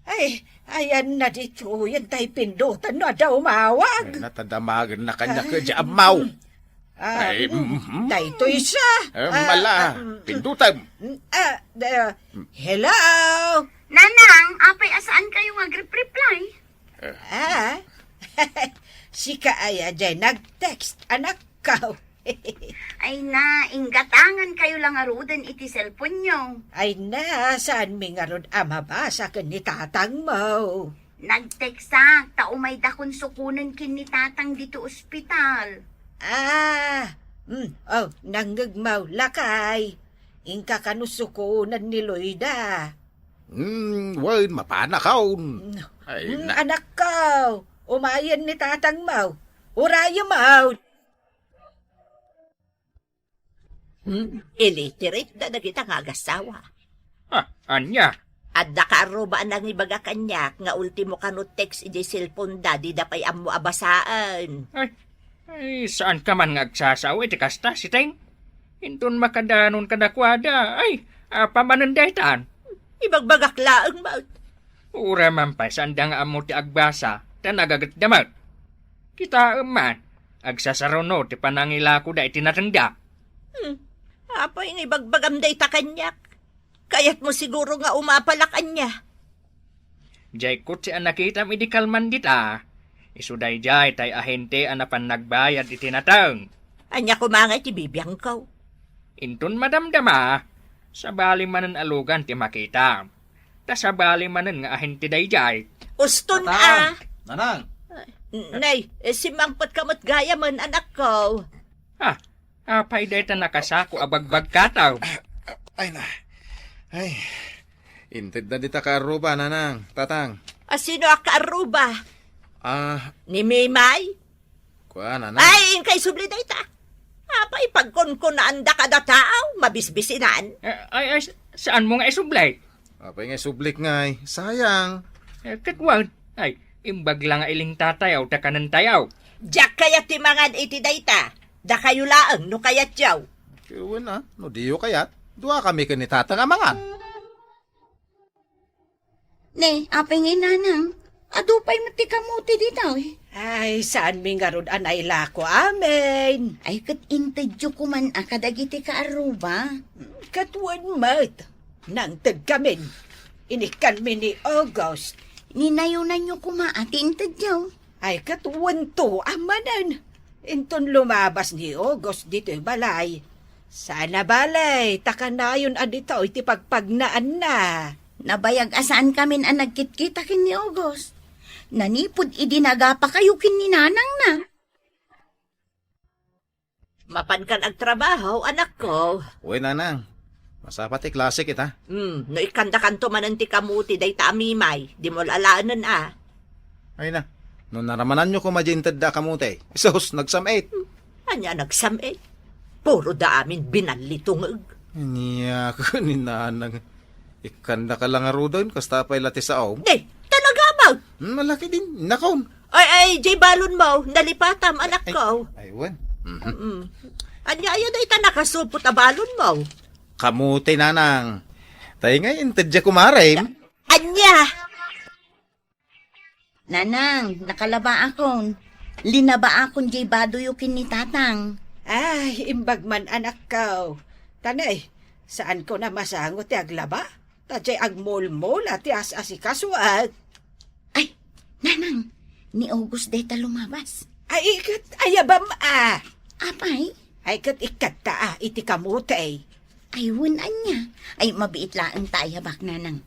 ay, ayan na ditoy, yan tay pindutan no adda umawag. Ay, natadamagen na kanya Ay, kaya ammaw. mm. Ah, Ay, mm, mhm. daytoy siya. Eh, Ah, mala, ah, mm, pindutan. mm, ah, ah, hello? Nanang, apay a saan kayo nga agrep-reply? Ah, sika aya jay nag-text, anak ko. Ay na, inggatangan kayo lang aruden iti cellphone nyo. Ay na, saan mi ngarud a mabasa ken ni tatang mo? Nag-textak, ta umayda kon sukonen ken ni tatang dito ospital. Ah, mm, oh, nangngegmaw, lakay. Inka kano sukonen ni Loida. Hmm, wen, mapanakon. Mm, Ay, mm, na- anak ko, umayen ni tatang mo. Urayem mo. Hmm, illiterate da dagita nga agasawa. Ah, ania? Adda kaarruba a nangibaga kaniak nga ultimo kano text idiay cellphone da, dida pay ammo a basaen. Ay, ay, saan ka man nga agsasao iti kasta, Siteng? Inton makadanon kadakuada, ay, apay manen daytan? Ibagbagak laeng met. Uray man pay sanda nga ammo ti agbasa, ta nagagetda met. Kitaem man, agsasaruno ti panangilakoda iti natengda. Hmm, apay nga ibagbagam dayta kaniak? Kayatmo siguro nga umapalak ania? Jay kotse a nakitam idi kalman dita, isu dayjay tay ahente a napan nagbayad iti nateng. Ania koma nga iti bibiangko? Inton madamdama, sabali manen a lugan ti makitam. Ta sabali manen nga ahente dayjay. Uston a. Nanang! Nay, eh, simmangpetka met gayamen, anakko. Ah, apay dayta nakasako a bagbagkataw? Ay na. Ay. Intedda dita kaarruba, nanang, tatang. A sino a kaarruba? Ah. Ni Mimay? Kua, nanang. Ay, inka isubli dayta. Apay, pagkunkunaanda kada tao, mabisbisinan. Eh, ay, ay, sa-, saanmo nga isubli? Apay nga isublik ngay, sayang. Eh, ket wen, ay, imbag la nga ilingtatayaw ta kanentayaw. Diak kayat ti mangan iti dayta. Dakayo laeng no kayatyo. Wen a, no diyo kayat, duakami ken ni Tatang a mangan. Ne, apay nga inanang, adu pay met ti kamote ditoy. Ay, saanmi ngarud a nailako amin. Ay, ket intedyo koman a kadagiti kaarruba. Ket wen met, nangtedkamin. Inikkanmi ni August. Ninayonanyo koma a ti intedyo. Ay, ket wen to a manen. Inton lumabas ni August ditoy balay, saan a bale, ta kanayon a ditoy ti pagpagnaanna. Nabayag a saankamin a nagkitkita ken ni August. Nanipud idi nagapakayo ken ni nanangna. Mapankan agtrabaho, anakko. Wen, nanang. Masapa ti klase kita. Hmm, no ikkandakanto manen ti kamote dayta a Mimay, dimo alaenen a. Ay na, no naramananyo koma diay intedda a kamote, sus, nagsam-it. Hmm, ania nagsam-it? Puro da amin binallitungeg. Ania ket ni nanang. Ikkandaka la ngaruden, kasta pay la ti saom. Di, talaga ba? Hmm, malaki din, nakon. Ay, ay, diay balonmo, nalipatam, anakko. Ay, wen. Mhm. Mm. Ania, aya dayta nakasupot a balonmo? Kamote, nanang. Tay ngay, intedya kumarem. Ania? Nanang, nakalabaakon. Linabaakon diay badoyo ken ni Tatang. Ay, imbag man, anakko. Tanay, saanko na masango ti aglaba? Ta diay agmulmula ti as-asikasuak. Ay, nanang, ni August dayta lumabas. Ay, ket ayabam a. Apay? Ay, ket ikkatta a iti kamote. Ay, wen ania. Ay, mabiit laeng ta ayabak, nanang.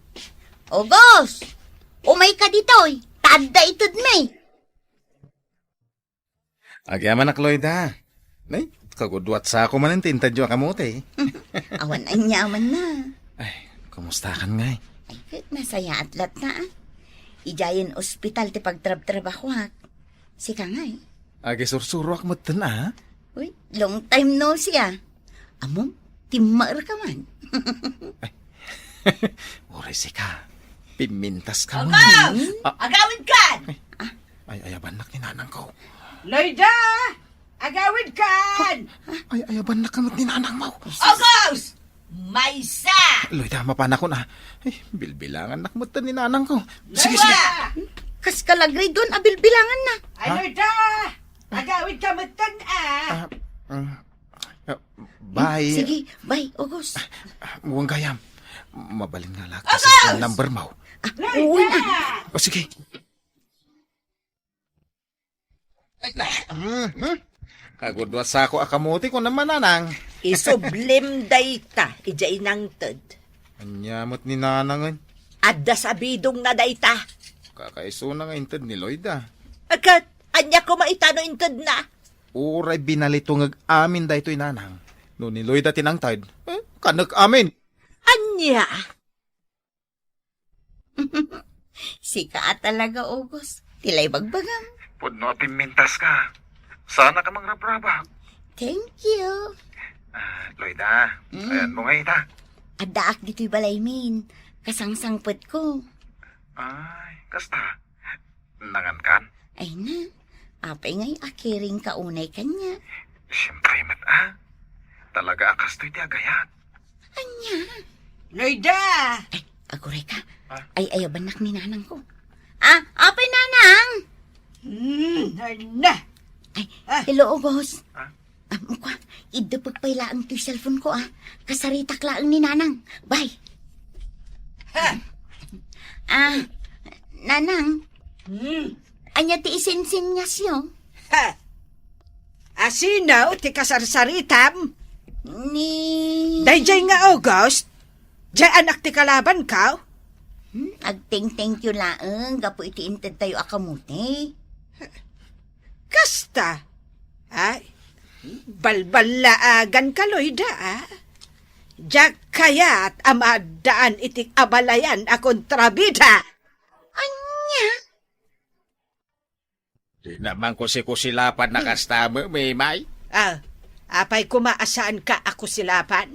August! Umayka ditoy! Ta adda itedmi! Agyamanak, Loida. Nay, kagudua ti sako manen ti intedyo a kamote. Awan ania a manna. Ay, kumustakan ngay? Ay, ket nasayaat latta, a. Idiayen ospital ti pagtrabtrabahoak. Sika ngay? Agisursuroak metten, a. Uy, long time no see, a. Ammom, timmaerka man. Ay. Uray sika, pimmintaska man. August! A. Agawidkan! Ay, ay, ayabannak ni nanangko. Loida! Agawidkan! Ay, ayabannak met ni nanangmo. August! Maysa! Loida, mapanakon, a. Ay, bilbilangannak met ni nanangko. Sige, sige. Dua! Kas ka la grade one a bilbilanganna. Ay, ha? Loida! Agawidka metten, a. A, mm, a, bye. Sige, bye, August. A, wen gayam. Mabalin nga la, August! Kasi ang number mo. A, Loida! Uy, a. O, sige. Ay, na, mhm. Kagudua sako a kamote, kuna man, nanang. Isublim dayta, idiay nangted. Ania met ni nanangen? Adda sabidongna dayta. Kakaisuna nga inted ni Loida. Ket, ania koma ita no intedna? Uray binalitongeg amin daytoy, nanang. No ni Loida ti nangted, eh, kanek amin. Ania? Sika a talaga, August. Ti la ibagbagam. Pudno a pimmintaska. Saanak a mangrabrabak. Thank you. A, Loida, mm, ayanmo ngay ita? Addaak ditoy balaymin. Kasangsangpetko. Ay, kasta. Nangankan? Ay na, apay ngay a caring ka unay kaniak? Siempre met, a. Talaga a kastoy ti agayat. Ania? Loida! Ay, aguray ka. A? Ay, ayabannak ni nanangko. A, apay, nanang? Hmm, ay na. Ay, a, hello, August. A? A, kua, iddepek pay laeng ti cellphone ko, a. Kasaritak laeng ni nanang. Bye. Ha? A, Nanang, Hmm. Ania ti isinsingasyo? Ha? Asino ti kasarsaritam? Ni Dayjay nga August? Jay anak ti kalabanko? Hmm, agteng-thank you laeng gapu iti intedtayo a kamote. Kasta? Ay, balballaagan ka, Loida, a? Diak kayat a maaddaan iti abalayan a kontrabida. Ania? Di naman kusikusilapan na kasta, Memay. Ah, apay koma a saanka a kusilapan?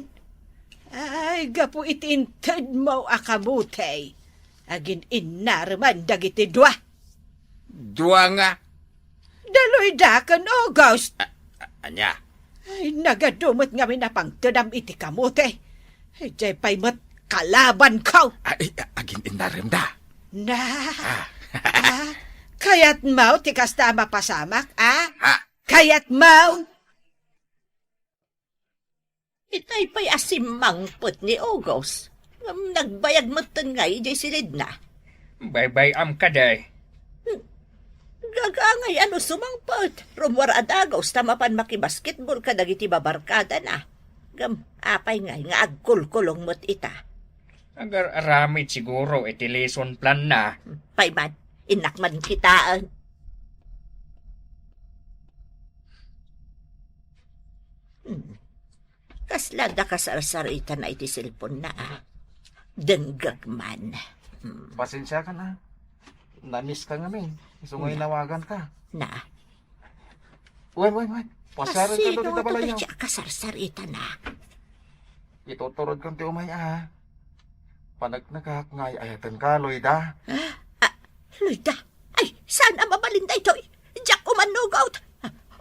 Ay, gapu iti intedmo a kamote, agin-innareman dagiti dua. Dua nga? Da Loida ken August. A-, a-, ania? Ay, nagadu met ngamin a pangtedam iti kamote. Ay, jay pay met kalabanko. Ay, a-, agin-innarem da. Na. Ah. Ah, kayatmo ti kasta a mapasamak, a? Ha? Kayatmo? Itay pay a simmangpet ni August. Ngem nagbayag metten ngay idiay silidna. Baybay-am kadi. Gagangay a no sumangpet. Rummuar a dagus ta mapan makibasketball kadagiti babarkadana. Ngem apay ngay nga agkulkulong met ita? Agar-aramid siguro iti lesson plan na. Pay man, innak man kitaen. Hmm. Kasla da kasarsaritana iti cellphone na, a? Denggek man. Hmm. Pasensiakan, a. Na-miss ka ngamin. Isu nga inawagan ka. Na. Wen, wen, wen. Pasiaren ka daw dita balay, a. Kasino ti kasarsaritana? Ituturod kan ti umay, a. Panagnagan nga ay-ayaten ka, Loida. Ah, Loida? Ay, saan a mabalin daytoy? Diak umannugot.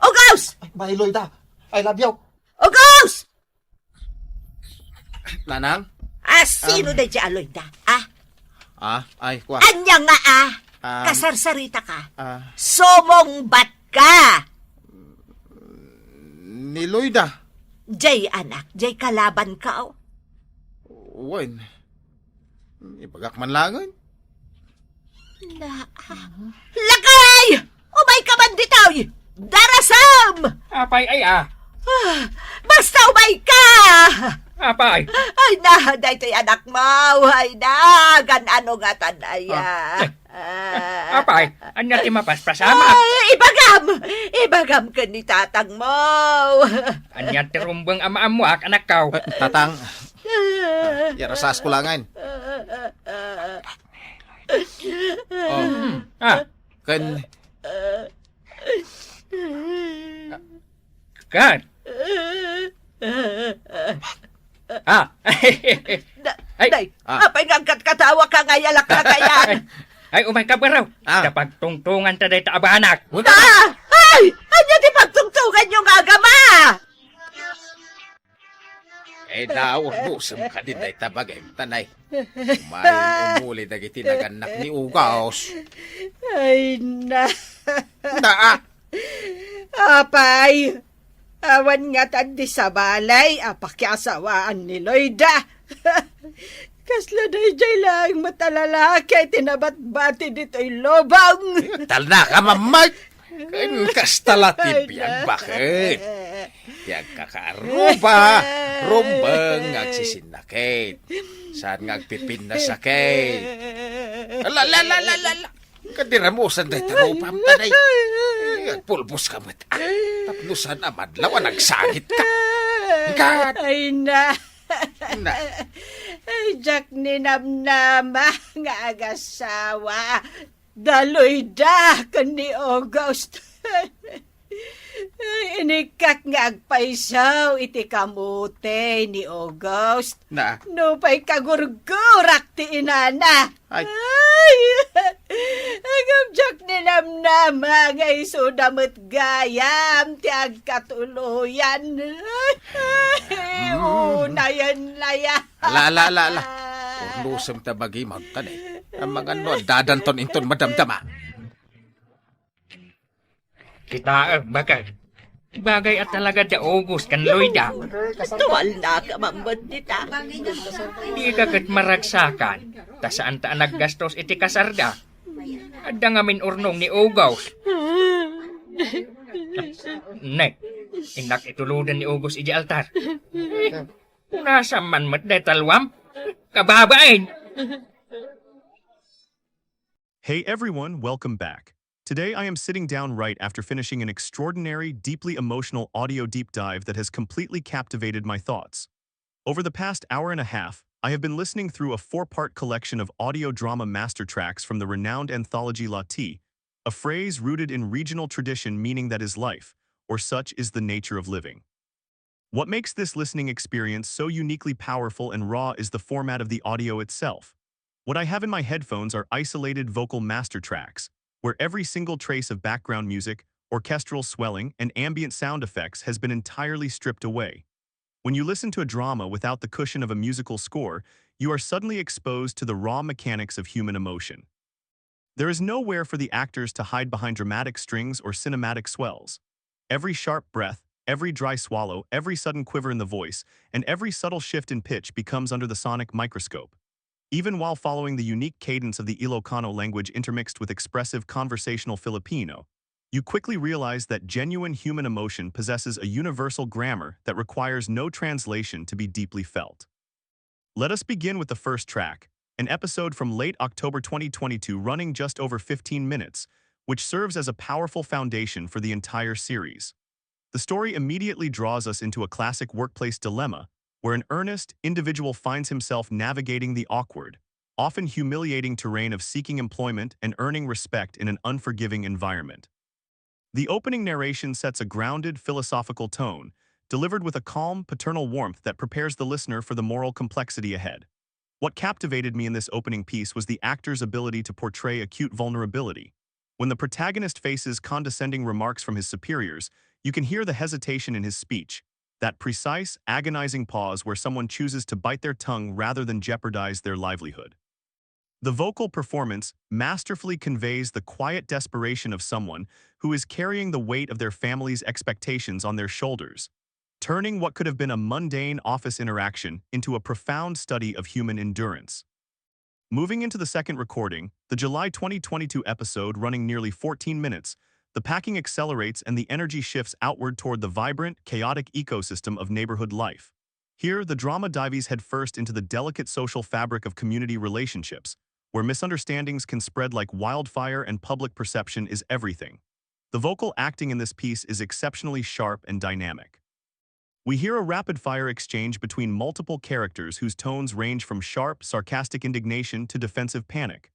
August! Ay, bye, Loida. I love you. August! Nanang? Ah, sino Um, daydiay a Loida? Ah? Ah, ay, kwa. Ania nga, ah? Um, Kasarsarita ka? Ah. Sumungbat ka! Ni Loida? Jay anak, jay kalabanko. Wen. Ibagak man laengen. Na, lakay! Umay ka man ditoy! Darasem! Apay ay, a? Ah, basta umay ka! Apay? Ay na, daytoy anakmo. Ay na, gan-ano ngatan aya. Ah. Ah. Apay, ania ti mapaspasamak? Ay, ibagam! Ibagam ken ni tatangmo. Ania ti rumbeng a maammoak, anakko? Eh, tatang, ah, iyarasasko laengen. Oh. Hmm. Ah. Ken. Ken. Ah. Da-, Ay. Day, Ah. Apay nga agkatkatawa ka nga yalaklakayan? Ay, umay ka, baro. Ah. Ta pagtungtongan ta dayta a banak. Una. Ah! Ay! Ania ti pagtungtonganyo nga agama? Eh, naurnosem kadi dayta bagim, tanay. May umuli dagiti nagannak ni Ugaos. Ay, na. Na, ah. Apay, awan ngatan ti sabali a pakiasawaan ni Loida. Kasla daydiay laeng met a lalaki ti nabatbati ditoy lubong. Talna ka, mamay! Ken kasta la ti biag, baket. Ti agkakaaruba, rumbeng nga agsisinnakit. Saan nga agpipinnasaket. La, la, la, la, la, la. Kadiramusan dayta rupam, tanay. Agpulbos ka met, ah. Tapno saan a madlaw a nagsangit ka. Ikat. Ay na. Na. Ay, diak ninamnama nga agasawa. Da Loida ken ni August. Ay, inikkak nga agpayso iti kamote ni August. Na. Nupay kagurgurak ti inana. Ay. Ay! Agam diak ninamnama nga isuda met gayam ti agkatuloyan. Ay, mm. Unayen laya. Ala, ala, ala, ala. Urnosem ta bagim, agtan, eh. Amangan no, dadanton inton madamdama. Kitaem, baket. Bagay a talaga da August ken Loida. Tuwalna ka man met dita. Dika ket maragsakan, ta saan ta a naggastos iti kasarda. Adda ngamin urnong ni Ugos. Nek, innak ituludan ni Ugos iti altar. Nasam man met dayta luam? Kababain! Hey everyone, welcome back. Today I am sitting down right after finishing an extraordinary, deeply emotional audio deep dive that has completely captivated my thoughts. Over the past hour and a half, I have been listening through a four-part collection of audio drama master tracks from the renowned anthology La T, a phrase rooted in regional tradition meaning that is life, or such is the nature of living. What makes this listening experience so uniquely powerful and raw is the format of the audio itself. What I have in my headphones are isolated vocal master tracks, where every single trace of background music, orchestral swelling, and ambient sound effects has been entirely stripped away. When you listen to a drama without the cushion of a musical score, you are suddenly exposed to the raw mechanics of human emotion. There is nowhere for the actors to hide behind dramatic strings or cinematic swells. Every sharp breath, every dry swallow, every sudden quiver in the voice, and every subtle shift in pitch becomes under the sonic microscope. Even while following the unique cadence of the Ilocano language intermixed with expressive conversational Filipino, you quickly realize that genuine human emotion possesses a universal grammar that requires no translation to be deeply felt. Let us begin with the first track, an episode from late October twenty twenty-two running just over fifteen minutes, which serves as a powerful foundation for the entire series. The story immediately draws us into a classic workplace dilemma, where an earnest individual finds himself navigating the awkward, often humiliating terrain of seeking employment and earning respect in an unforgiving environment. The opening narration sets a grounded philosophical tone, delivered with a calm, paternal warmth that prepares the listener for the moral complexity ahead. What captivated me in this opening piece was the actor's ability to portray acute vulnerability. When the protagonist faces condescending remarks from his superiors, you can hear the hesitation in his speech, that precise, agonizing pause where someone chooses to bite their tongue rather than jeopardize their livelihood. The vocal performance masterfully conveys the quiet desperation of someone who is carrying the weight of their family's expectations on their shoulders, turning what could have been a mundane office interaction into a profound study of human endurance. Moving into the second recording, the July twenty twenty-two episode running nearly fourteen minutes, the packing accelerates and the energy shifts outward toward the vibrant, chaotic ecosystem of neighborhood life. Here, the drama dives headfirst into the delicate social fabric of community relationships, where misunderstandings can spread like wildfire and public perception is everything. The vocal acting in this piece is exceptionally sharp and dynamic. We hear a rapid-fire exchange between multiple characters whose tones range from sharp, sarcastic indignation to defensive panic.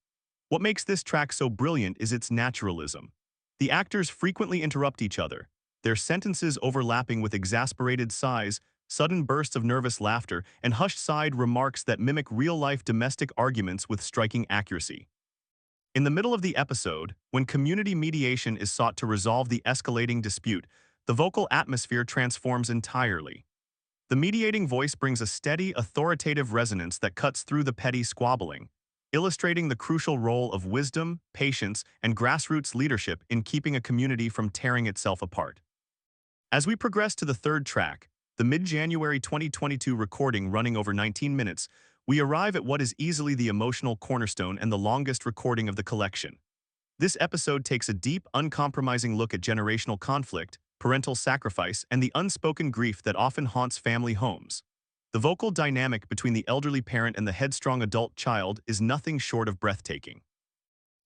What makes this track so brilliant is its naturalism. The actors frequently interrupt each other, their sentences overlapping with exasperated sighs, sudden bursts of nervous laughter, and hushed-side remarks that mimic real-life domestic arguments with striking accuracy. In the middle of the episode, when community mediation is sought to resolve the escalating dispute, the vocal atmosphere transforms entirely. The mediating voice brings a steady, authoritative resonance that cuts through the petty squabbling, illustrating the crucial role of wisdom, patience, and grassroots leadership in keeping a community from tearing itself apart. As we progress to the third track, the mid-January twenty twenty-two recording running over nineteen minutes, we arrive at what is easily the emotional cornerstone and the longest recording of the collection. This episode takes a deep, uncompromising look at generational conflict, parental sacrifice, and the unspoken grief that often haunts family homes. The vocal dynamic between the elderly parent and the headstrong adult child is nothing short of breathtaking.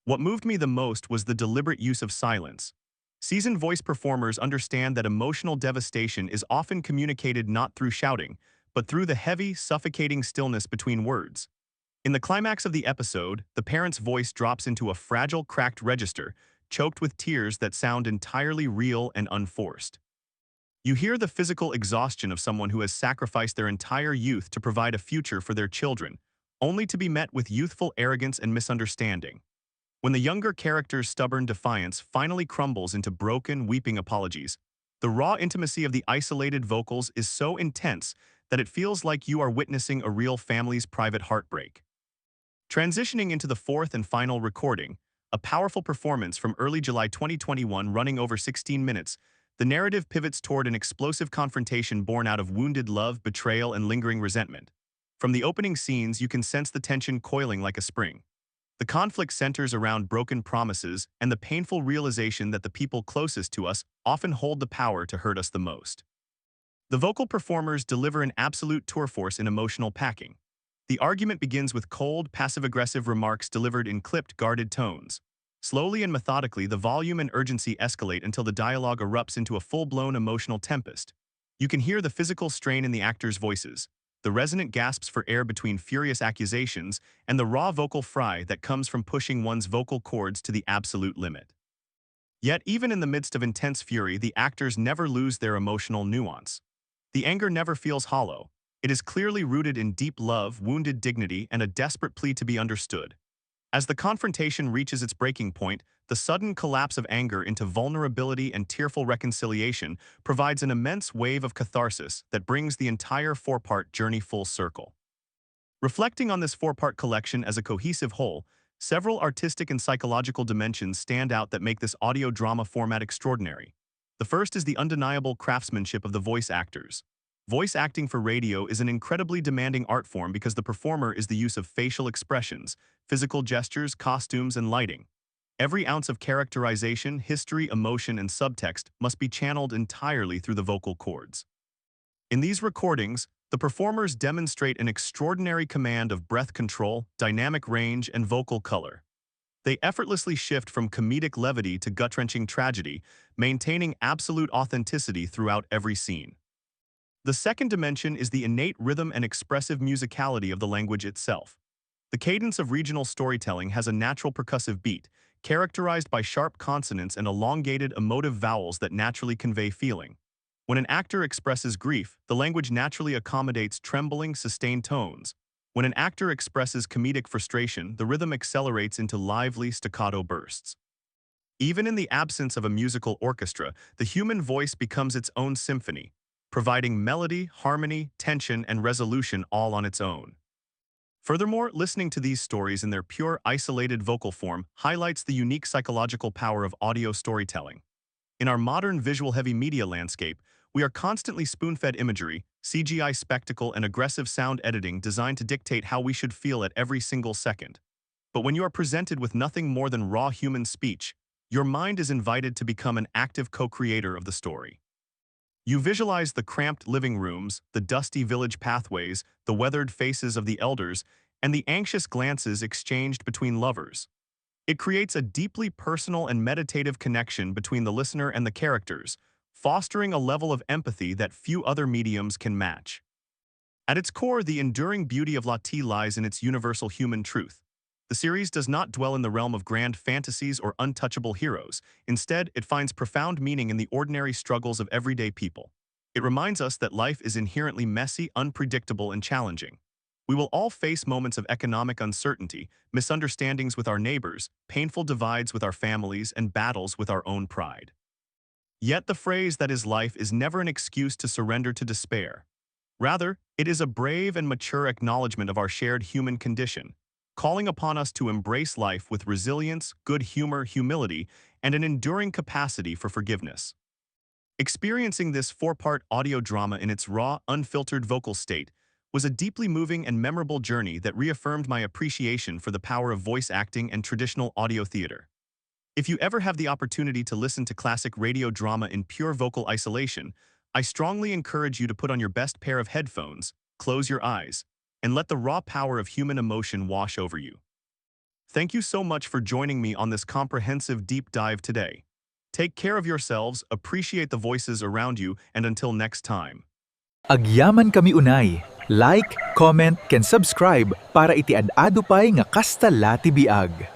What moved me the most was the deliberate use of silence. Seasoned voice performers understand that emotional devastation is often communicated not through shouting, but through the heavy, suffocating stillness between words. In the climax of the episode, the parent's voice drops into a fragile, cracked register, choked with tears that sound entirely real and unforced. You hear the physical exhaustion of someone who has sacrificed their entire youth to provide a future for their children, only to be met with youthful arrogance and misunderstanding. When the younger character's stubborn defiance finally crumbles into broken, weeping apologies, the raw intimacy of the isolated vocals is so intense that it feels like you are witnessing a real family's private heartbreak. Transitioning into the fourth and final recording, a powerful performance from early July twenty twenty-one running over sixteen minutes, the narrative pivots toward an explosive confrontation born out of wounded love, betrayal, and lingering resentment. From the opening scenes, you can sense the tension coiling like a spring. The conflict centers around broken promises and the painful realization that the people closest to us often hold the power to hurt us the most. The vocal performers deliver an absolute tour force in emotional packing. The argument begins with cold, passive-aggressive remarks delivered in clipped, guarded tones. Slowly and methodically, the volume and urgency escalate until the dialogue erupts into a full-blown emotional tempest. You can hear the physical strain in the actors' voices, the resonant gasps for air between furious accusations, and the raw vocal fry that comes from pushing one's vocal cords to the absolute limit. Yet, even in the midst of intense fury, the actors never lose their emotional nuance. The anger never feels hollow. It is clearly rooted in deep love, wounded dignity, and a desperate plea to be understood. As the confrontation reaches its breaking point, the sudden collapse of anger into vulnerability and tearful reconciliation provides an immense wave of catharsis that brings the entire four-part journey full circle. Reflecting on this four-part collection as a cohesive whole, several artistic and psychological dimensions stand out that make this audio drama format extraordinary. The first is the undeniable craftsmanship of the voice actors. Voice acting for radio is an incredibly demanding art form because the performer is the use of facial expressions, physical gestures, costumes, and lighting. Every ounce of characterization, history, emotion, and subtext must be channeled entirely through the vocal cords. In these recordings, the performers demonstrate an extraordinary command of breath control, dynamic range, and vocal color. They effortlessly shift from comedic levity to gut-wrenching tragedy, maintaining absolute authenticity throughout every scene. The second dimension is the innate rhythm and expressive musicality of the language itself. The cadence of regional storytelling has a natural percussive beat, characterized by sharp consonants and elongated emotive vowels that naturally convey feeling. When an actor expresses grief, the language naturally accommodates trembling, sustained tones. When an actor expresses comedic frustration, the rhythm accelerates into lively, staccato bursts. Even in the absence of a musical orchestra, the human voice becomes its own symphony, providing melody, harmony, tension, and resolution all on its own. Furthermore, listening to these stories in their pure, isolated vocal form highlights the unique psychological power of audio storytelling. In our modern visual-heavy media landscape, we are constantly spoon-fed imagery, C G I spectacle, and aggressive sound editing designed to dictate how we should feel at every single second. But when you are presented with nothing more than raw human speech, your mind is invited to become an active co-creator of the story. You visualize the cramped living rooms, the dusty village pathways, the weathered faces of the elders, and the anxious glances exchanged between lovers. It creates a deeply personal and meditative connection between the listener and the characters, fostering a level of empathy that few other mediums can match. At its core, the enduring beauty of La T lies in its universal human truth. The series does not dwell in the realm of grand fantasies or untouchable heroes. Instead, it finds profound meaning in the ordinary struggles of everyday people. It reminds us that life is inherently messy, unpredictable, and challenging. We will all face moments of economic uncertainty, misunderstandings with our neighbors, painful divides with our families, and battles with our own pride. Yet the phrase "that is life" is never an excuse to surrender to despair. Rather, it is a brave and mature acknowledgement of our shared human condition, calling upon us to embrace life with resilience, good humor, humility, and an enduring capacity for forgiveness. Experiencing this four-part audio drama in its raw, unfiltered vocal state was a deeply moving and memorable journey that reaffirmed my appreciation for the power of voice acting and traditional audio theater. If you ever have the opportunity to listen to classic radio drama in pure vocal isolation, I strongly encourage you to put on your best pair of headphones, close your eyes, and let the raw power of human emotion wash over you. Thank you so much for joining me on this comprehensive deep dive today. Take care of yourselves, appreciate the voices around you, and until next time. Agyaman kami unay. Like, comment, ken subscribe para iti ad-adu pay nga kasta la ti biag.